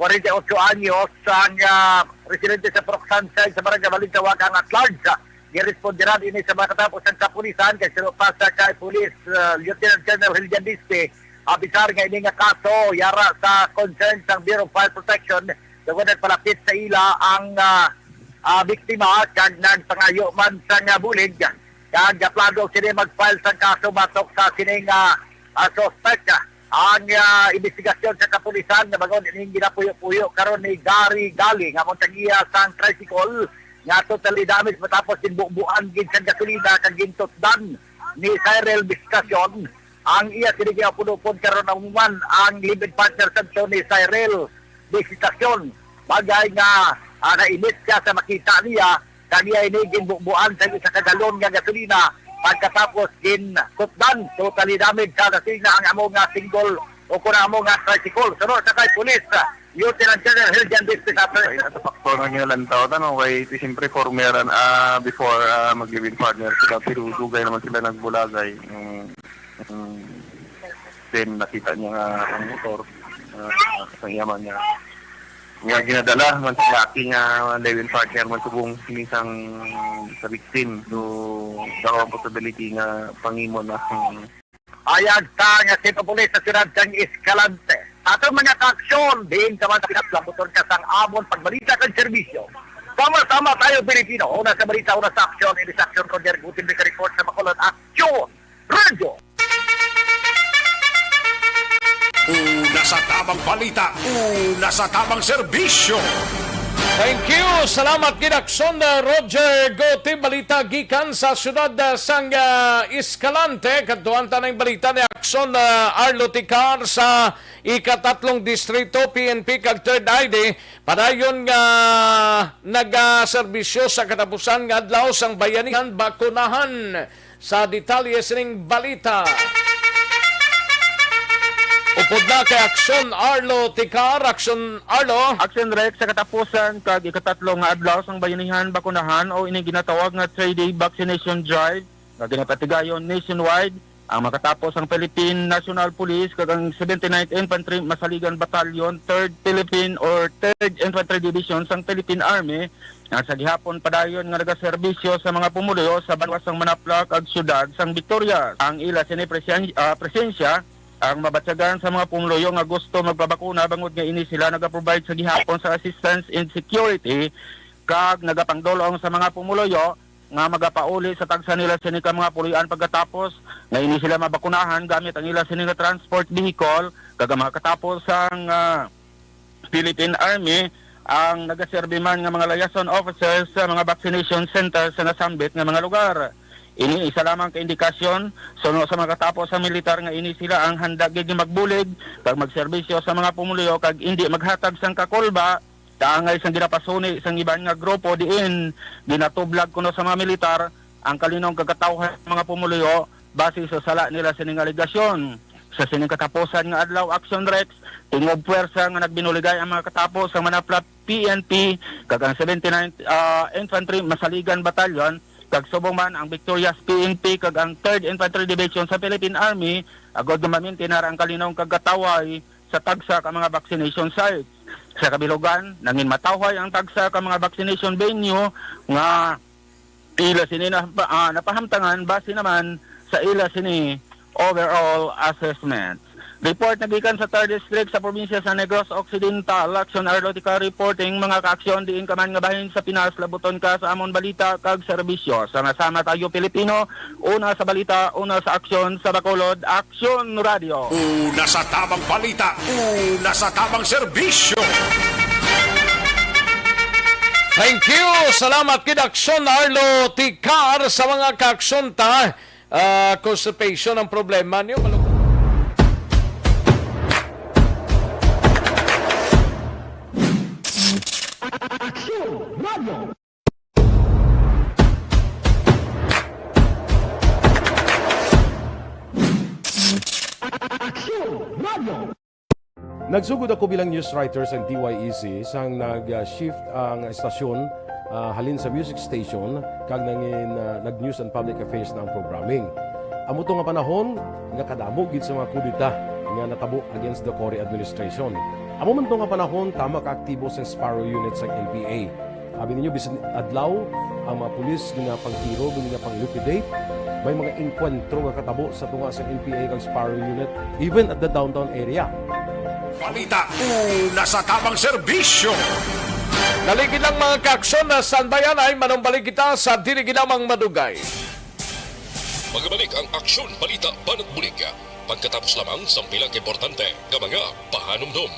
kwarenta y otso anyos, ang, ah, residente sa Purok Sunshine sa Barangay Balintawak ang at large. Girespondiran ini sa mga katapos sang kapulisan kay sinupas sa kay Police, ah, Lieutenant Colonel Hiljan Dispe, abisar nga ini nga kaso yara sa concern sang Bureau of Fire Protection, tungod nagpalapit sa ila ang, ah, ah, biktima kag nagpangayo man sang bulig, kag plano sini mag-file sang kaso batok sa sini nga, ah, suspect. Ang, ah, imbestigasyon sa kapulisan nga bag-o ining ginapuyo-puyo karon ni Gary Gali nga amo ang tag-iya sang tricycle nga totally damaged matapos ginbubuan gid sang gasolina kag gintutdan ni Cyril Visitacion ang iya sini nga upod-upod karon. Amo man ang live-in partner sa ni Cyril Visitacion, bagay nga, ah, nainit siya sa makita niya kag iya ini ginbubuan sa isa ka galon nga gasolina. Pagkatapos, gintutdan, totally damaged sa gasolina ang amo nga single o kon amo nga tricycle. Suno sa kay Police, ah, Lieutenant Colonel Hiljan Dispe sa Ay, ato faktor nga ginalantaw ta, no? Kay, siyempre, former, ah, before, ah, mag-live-in partner sila, pero dugay naman sila nagbulagay. Mm, mm. Then, nakita niya nga ang motor, ah, sa iya man niya. Nga ginadala man sa laki nga live-in partner man subong sini sang sa victim. So, daw ang possibility nga pangimo na ang Ayag sa nga Chief of Police sa siyudad sang Escalante. Atong mga kaaksyon, diin ka man sa Pinas, lambuton ka sang amon pagbalita kag serbisyo. Sama-sama tayo, Pilipino. Una sa balita, una sa aksyon, ini sa aksyon, Roger Gutiérrez, report sa Bacolod. Aksyon! Radyo! Una sa tamang balita, una sa tamang serbisyo. Thank you. Salamat gid, Aksyon, uh, Roger Gotiérrez. Balita gikan sa siyudad, uh, sang, uh, Escalante. Kadtuan ta ning balita ni Aksyon, uh, Arlo Ticar sa ikatatlong distrito, P N P kag Third I D. Padayon nga nagaserbisyo sa katapusan nga adlaw sang Bayanihan Bakunahan. Sa detalye sining balita, upod na kay Aksyon Arlo Ticar. Aksyon Arlo. Aksyon Rex, sa katapusan kag ikatatlo nga adlaw sang Bayanihan Bakunahan o ini ginatawag nga three-day vaccination drive nga ginapatigayon nationwide, ang makatapos ang Philippine National Police kag ang seventy-ninth Infantry Masaligan Battalion, Third Philippine or Third Infantry Division sang Philippine Army, nga sa gihapon padayon nga nagaserbisyo sa mga pumuluyo sa banwa sang Manapla kag siyudad sang Victoria. Ang ila sini presen-, ah, presensya ang mabatyagan sa mga pumuluyo nga gusto magpabakuna, bangod nga ini sila nagaprovide sa gihapon sa assistance and security kag nagapangdulong sa mga pumuluyo nga magapauli sa tagsa nila sini ka mga puloy-an pagkatapos nga ini sila mabakunahan gamit ang ila sini nga transport vehicle, kag ang makatapos sang, ah, Philippine Army ang nagaserbi man nga mga liaison officers sa mga vaccination center sa nasambit nga mga lugar. Ini isa lamang ka indikasyon, suno sa makatapos sa militar, nga ini sila ang handa gid magbulig kag magserbisyo sa mga pumuluyo kag indi maghatag sang kakulba kaangay sang ginapasuni sang iban nga grupo diin ginatublag kuno sa mga militar ang kalinong kag katawhan sa mga pumuluyo base sa sala nila sining alegasyon. Sa sining katapusan nga adlaw, Action Rex, tingob puwersa nga nagbinuligay ang mga katapo sa Manafla P N P kag ang seventy-ninth, ah, Infantry Masaligan Battalion, kag subong man ang Victorious P N P kag ang Third Infantry Division sa Philippine Army, agod nga mamintinar ang kalinaw kag katawhay sa tagsa ka mga vaccination sites. Sa kabilugan, nangin matawhay ang tagsa ka mga vaccination venue nga ila sini na, ah, napahamtangan base naman sa ila sini overall assessment. Report na gikan sa Third District sa probinsya sa Negros Occidental, Action Arlotica reporting, mga kaaksyon, diin ka man nga bahin sa Pinas, labuton ka sa amon balita kag serbisyo. Sama-sama tayo, Pilipino, una sa balita, una sa aksyon, sa Bacolod, Aksyon Radio. Una sa tamang balita, una sa tamang serbisyo. Thank you. Salamat kid Aksyon Arlo Ticar sa mga kaaksyon ta. Ah, constipation ang problema niyo. Malug- Nagsugod ako bilang news writer sang D Y E C sang nag-shift ang estasyon, ah, halin sa music station kag nangin, ah, nag-news and public affairs na ang programming. Amo to nga panahon nga kadamo gid sa mga kudeta nga natabo against the Cory administration. Amo man to nga panahon tama ka aktibo sang Sparrow Unit sang N P A. Abi ninyo, bisan adlaw, ang mga pulis ginapangtiro, ginapang-liquidate. May mga engkwentro nga katabo sa tunga sa N P A kag Sparrow Unit, even at the downtown area. Balita una sa tamang serbisyo. Naligid lang, mga kaaksyon, na saan ba yan ay manumbalik kita sa dili ginamang madugay. Magbalik ang Aksyon Balita Banat Bulig. Pagkatapos lamang sang pila ka importante nga mga pahanumdom.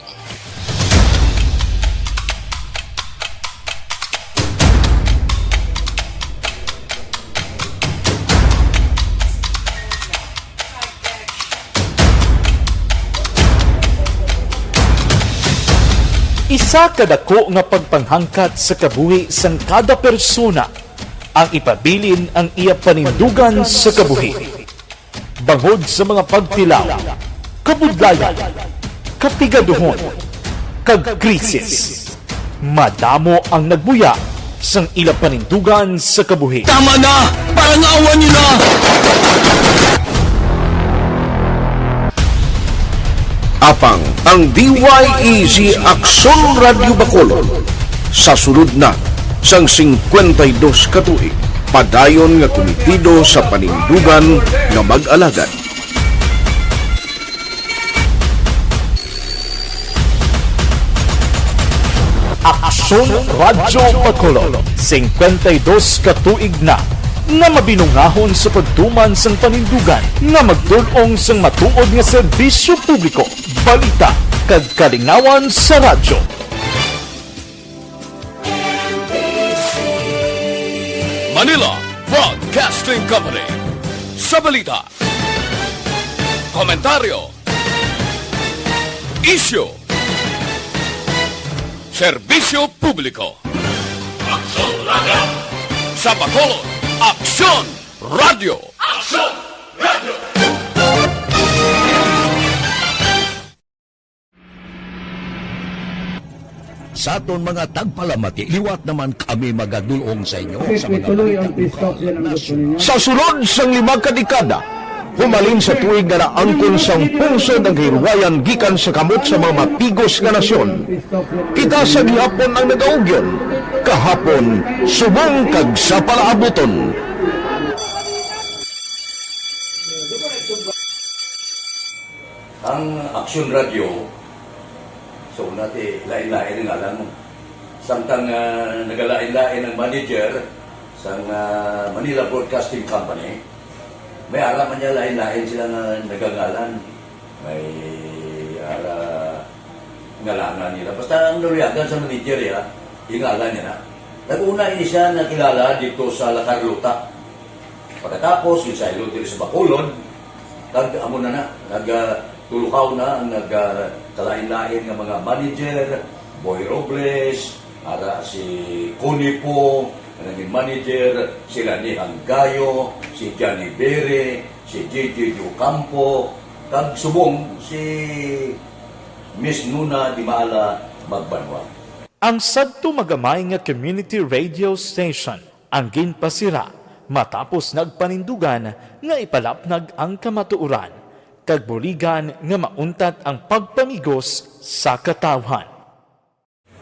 Isa ka dako nga pagpanghangkat sa kabuhi sang kada persona ang ipabilin ang iya panindugan sa kabuhi. Bangod sa mga pagtilaw, kabudlayan, kapigaduhon, kag krisis, madamo ang nagbuya sang ila panindugan sa kabuhi. Tama na! Parang awa niyo na! Apang ang D Y E Z Aksyon Radyo Bacolod sa sulod na sang singkwenta y dos ka tuig, padayon nga kumitido sa panindugan nga mag-alagad. Aksyon Radyo Bacolod, singkwenta y dos ka tuig na nga mabinungahon sa pagtuman sang panindugan nga magdul-ong sang matuod nga serbisyo publiko, balita, kag kalingawan sa radyo. Manila Broadcasting Company. Sa balita, komentaryo, isyu, serbisyo publiko. Aksyon Radyo. Sa Bacolod, Aksyon Radyo. Aksyon Radyo. Sa aton mga tagpalamati, liwat naman kami magadul-ong sa inyo sa mga balita lokal, nasyonal. Sa sulod sang lima ka dekada, humalin sa tuig nga naangkon sang pungsod ang kahilwayan gikan sa kamot sa mga mapigos nga nasyon, kita sa gihapon ang nagaugyon, kahapon, subong kag sa palaabuton. Ang Aksyon Radyo, sa una ti, lain-lain ang ngalan mo. Samtang, ah, nagalain-lain ang manager sang, ah, Manila Broadcasting Company, may ara man niya lain-lain sila nga nagangalan. May ara ngalanan nila. Basta ang naluyagan sa manager, ya, ingalan niya na. Nag-una ini siya nakilala dito sa La Carlota. Pagkatapos, ginsaylo diri sa Bacolod, kag amo na na, nag, ah, tulukaw na ang nag, ah, kalain-lain nga mga manager, Boy Robles, ara si Connie Po, nga naging manager, si Lani Hanggayo, si Johnny Bere, si J J Ocampo, Kag subong si Miss Nuna Dimala Magbanwa. Ang sadto magamay nga community radio station ang ginpasira matapos nagpanindugan nga ipalapnag ang kamatuoran kag buligan nga mauntat ang pagpamigos sa katawhan.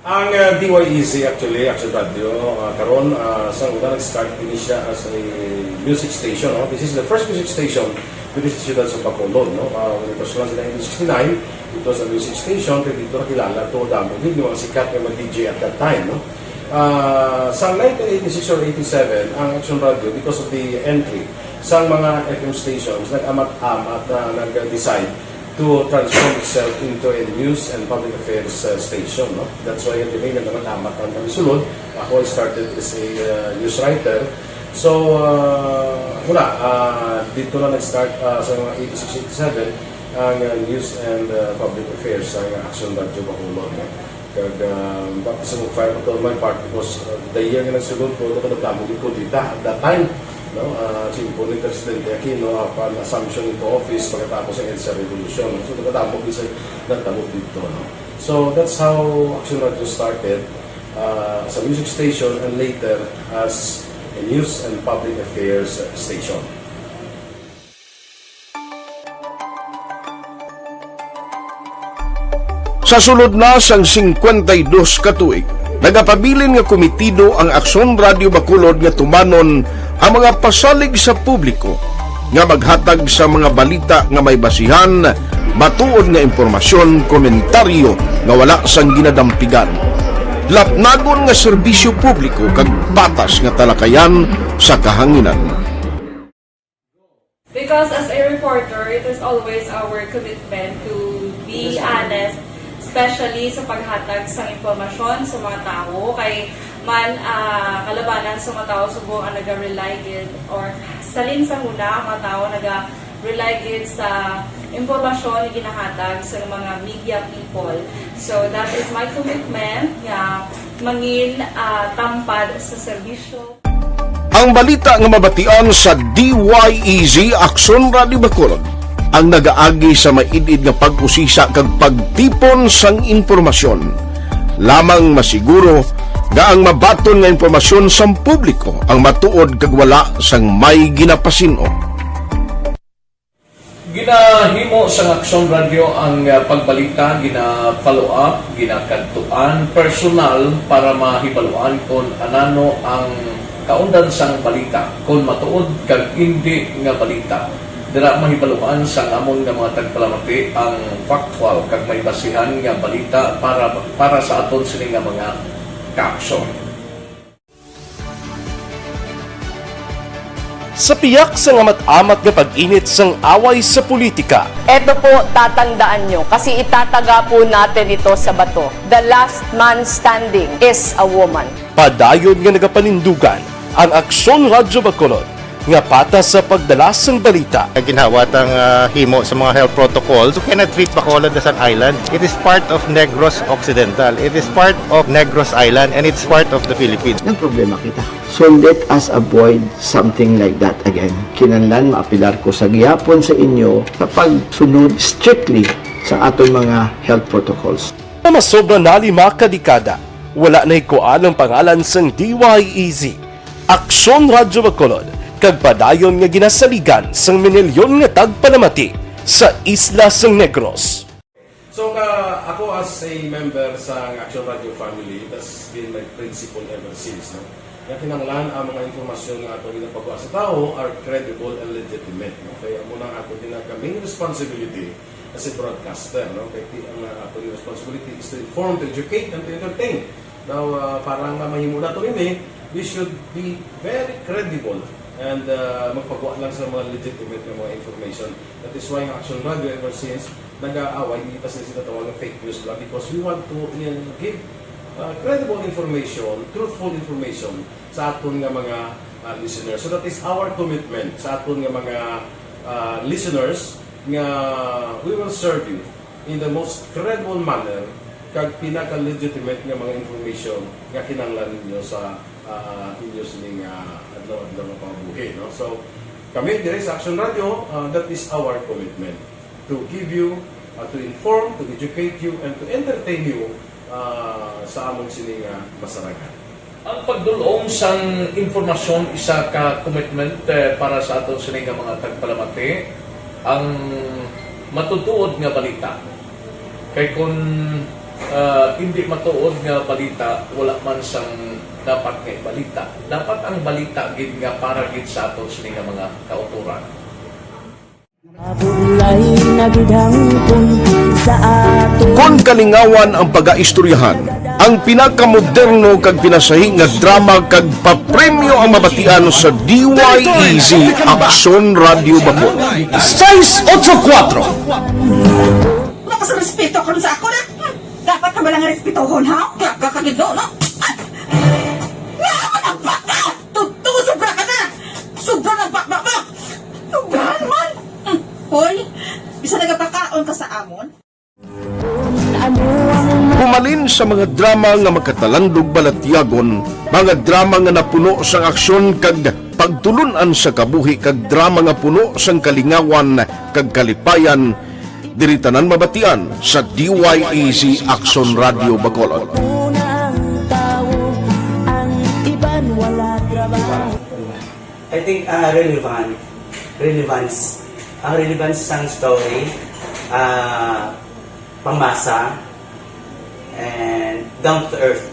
Ang, uh, D Y E Z actually, Action Radio, uh, karon, uh, sa una nag-start ini siya as a music station, no? This is the first music station diri sa siyudad sa Bacolod, no? Uh, when it was launched in nineteen sixty-nine, it was a music station, kay dito nakilala to damo gid yung mga sikat nga mga D J at that time, no? Uh, sa nineteen eighty-six or eighty-seven, ang Action Radio, because of the entry sa mga F M stations, nag-amat-amat na nag-decide to transform itself into a news and public affairs, uh, station, no? That's why ang name naman Amat ang kami sulod. Ako, I started as a, uh, news writer. So, uh, wala, uh, dito na nag-start, uh, sa mga eighty-six, eighty-seven, ang, uh, news and, uh, public affairs sa Action Radio Bacolod, no? Kag, ah, baptism of fire pa to on my part because, ah, the year nga nagsulod ko, ito kadamo gid ko dita at that time, no? Ah, simple ni Presidente Aquino, ah, pan assumption into office pagkatapos ng EDSA Revolution. So, kadamo gid sa nagtabo dito, no? So, that's how Action Radio started, ah, as a music station and later as a news and public affairs station. Sa sulod na sang singkwenta y dos ka tuig, nagapabilin nga komitido ang Aksyon Radio Bacolod nga tumanon ang mga pasalig sa publiko nga maghatag sa mga balita nga may basihan, matuod nga impormasyon, komentaryo nga wala sang ginadampigan, lapnagon nga serbisyo publiko kag patas nga talakayan sa kahanginan. Because as a reporter, it is always our commitment to be honest, especially sa paghatag sa impormasyon sa mga tawo. Kay man, ah, kalabanan sa mga tawo subong ang naga-rely gid or salin sa huna ang mga tawo naga-rely gid sa impormasyon nga ginahatag sa mga media people. So that is my commitment nga mangin, ah, tampad sa serbisyo. Ang balita nga mabatian sa D Y E Z Aksyon Radio Bacolod ang nagaagi sa maid-id nga pag-usisa kag pagtipon sang impormasyon. Lamang masiguro nga ang mabaton nga impormasyon sang publiko ang matuod kag wala sang may ginapasin-o. Ginahimo sang Aksyon Radio ang, ah, pagbalita, gina-follow up, ginakadtuan personal para mahibaluan kon anano ang kaundan sang balita, kon matuod kag indi nga balita. Dira mahibaluan sang amon nga mga tagpalamati ang factual kag may basihan nga balita para, para sa aton sini nga mga kaaksyon. Sa piyak sang amat-amat nga pag-init sang away sa politika, Eto po, tatandaan nyo, kasi itataga po natin ito sa bato. The last man standing is a woman. Padayon nga nagapanindugan ang Aksyon Radyo Bacolod nga patas sa pagdala sang balita. Ginhawa tang, ah, himo sa mga health protocols. You cannot treat Bacolod as an island. It is part of Negros Occidental. It is part of Negros Island, and it's part of the Philippines. Nagproblema kita. So let us avoid something like that again. Kinahanglan maapilar ko sa gihapon sa inyo sa pagsunod strictly sa aton mga health protocols. Nga masobra na lima ka dekada, wala nahikuan ang pangalan sang D Y E Z, Aksyon Radyo Bacolod, kag padayon nga ginasaligan sang minilyon nga tagpalamati sa isla sang Negros. So, ka, ako as a member sa Action Radio family, that's been my principle ever since, no? Nga kinahanglan ang mga impormasyon nga ato ginapagawa sa tawo are credible and legitimate, no? Kaya amo na ang ato ginag-, main responsibility as a broadcaster, no? Kay ti-, ang, uh, ato responsibility is to inform, to educate, and to entertain. Now, uh, para nga mahimo nato ini, we should be very credible and, uh, magpagawa lang sa mga legitimate nga mga information. That is why ang Action Radio ever since nag-aaway, hindi ta sila sinatawag ng fake news lang because we want to, uh, give, uh, credible information, truthful information sa aton nga mga, uh, listeners. So that is our commitment sa aton nga mga, uh, listeners nga we will serve you in the most credible manner kag pinaka-legitimate nga mga information nga kinahanglan ninyo sa, ah, inyo sining, ah, adlaw-adlaw nga pangabuhi, no? So, kami diri sa Action Radio, ah, that is our commitment. to give you, uh, to inform, to educate you, and to entertain you, uh, sa amon sini nga masarangan. Ang pagdul-ong sang impormasyon isa ka commitment, eh, para sa aton sini nga mga tagpalamati, ang matutuod nga balita. Kay kun, ah, indi matuod nga balita, wala man sang dapat nga ibalita. Dapat ang balita gid nga para gid sa aton sini nga mga kautoran. Mabulay na gid hangtod sa aton. Kon kalingawan ang pagaistoryahan, ang pinakamoderno kag pinasahi nga drama kag papremyo ang mabatian sa D Y E Z Aksyon Radyo Bacolod. Sais otso kuwatro. Wala ka sa respeto karon sa ako na. Hmm. Dapat ka ba lang respetohon, ha? Kaya ka kagido, no? Ay! Nga naman ang baka! Tuto, sobra ka na! Sobra na baka mo! Sobrahan man! Hmm. Hoy, bisa nagapakaon ka sa amon? Pumalin sa mga drama nga makatalandog balatyagon, mga drama nga napuno sang aksyon kag pagtulun-an sa kabuhi kag drama nga puno sang kalingawan kag kalipayan, diri tanan mabatian sa D Y E Z Aksyon Radyo Bacolod. Una ang tawo, ang iban wala trabaho. I think, ah, relevant. Relevance. Ang relevance sang story, ah, pangmasa, and down to earth.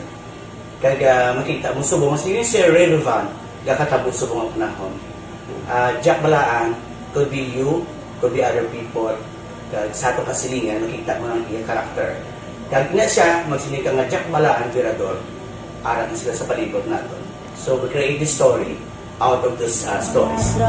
Kag, ah, makita mo subong, mas yun siya relevant, gakatabo subong ang panahon. Ah, Jack Balaan, could be you, could be other people. Kag sa ato kasilingan, makita mo ang iya karakter. Kag ina siya, magsiling ka nga Jack Balaan, Virador, ara na sila sa palibot naton. So, we create this story out of those, uh, stories.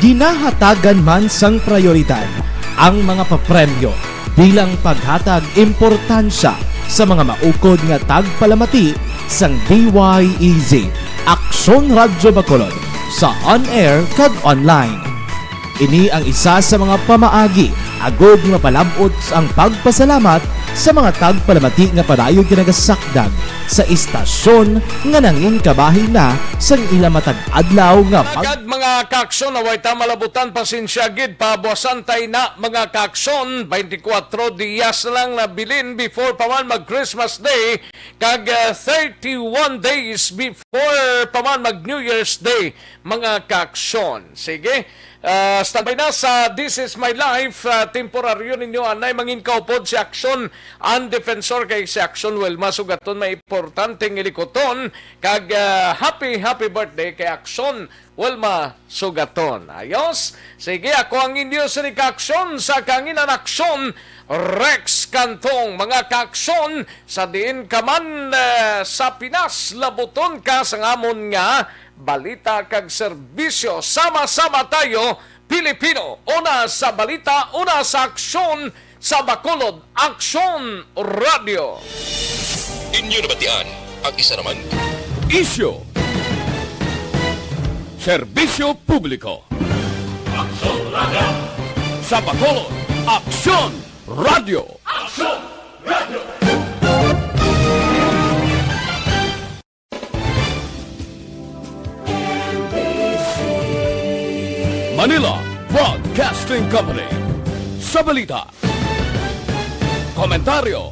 Ginahatagan man sang prayoridad ang mga papremyo bilang paghatag importansya sa mga maukod nga tagpalamati sang D Y E Z, Aksyon Radyo Bacolod, sa on-air kag online. Ini ang isa sa mga pamaagi agud nga mapalab-ot ang pagpasalamat sa mga tagpalamati nga padayon ginagasakdag sa istasyon nga nangin kabahin na sang ila matag adlaw nga pag- Agad, mga kaaksyon, away ta malabutan, pasensya gid, pabuasan tay na, mga kaaksyon, twenty-four dias na lang nabilin before pa man mag Christmas Day, kag, ah, thirty-one days before pa man mag New Year's Day, mga kaaksyon. Sige, ah, standby na sa This Is My Life, ah, temporaryo ninyo anay mangin kaupod si Aksyon, ang defensor kay si Aksyon, well, masugaton, may importanteng ilikuton, kag, ah, happy, happy birthday kay Aksyon, Wilma Sugaton. Ayos? Sige, ako ang inyo sini kaaksyon sa kanginan aksyon, Rex Cantong. Mga kaaksyon, sa diin ka man, eh, sa Pinas, labuton ka sa amon nga balita kag serbisyo. Sama-sama tayo, Pilipino, una sa balita, una sa aksyon, sa Bacolod Aksyon Radyo. Inyo nabatian ang isa naman. Isyu. Serbisyo publiko. Aksyon Radyo. Sa Bacolod Aksyon Radyo. Aksyon Radyo. Manila Broadcasting Company. Sa balita, komentaryo,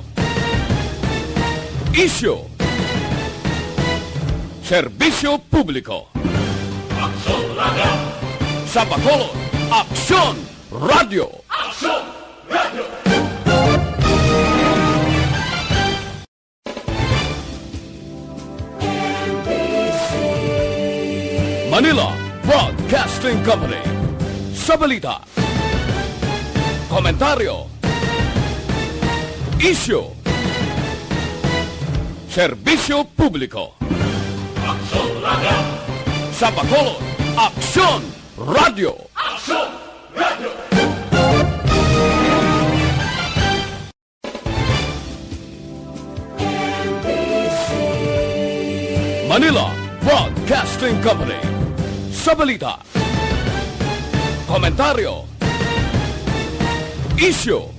isyu, serbisyo publiko. Aksyon Radyo. Sa Bacolod, Aksyon Radyo. Aksyon Radyo. Manila Broadcasting Company. Sa balita, komentaryo, isyu, serbisyo publiko. Aksyon Radyo. Sa Bacolod, Aksyon Radyo. Aksyon Radyo. Manila Broadcasting Company. Sa balita, komentaryo, isyu,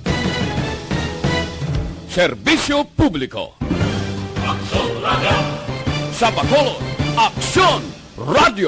serbisyo publiko. Aksyon Radyo. Sa Bacolod, Aksyon Radyo.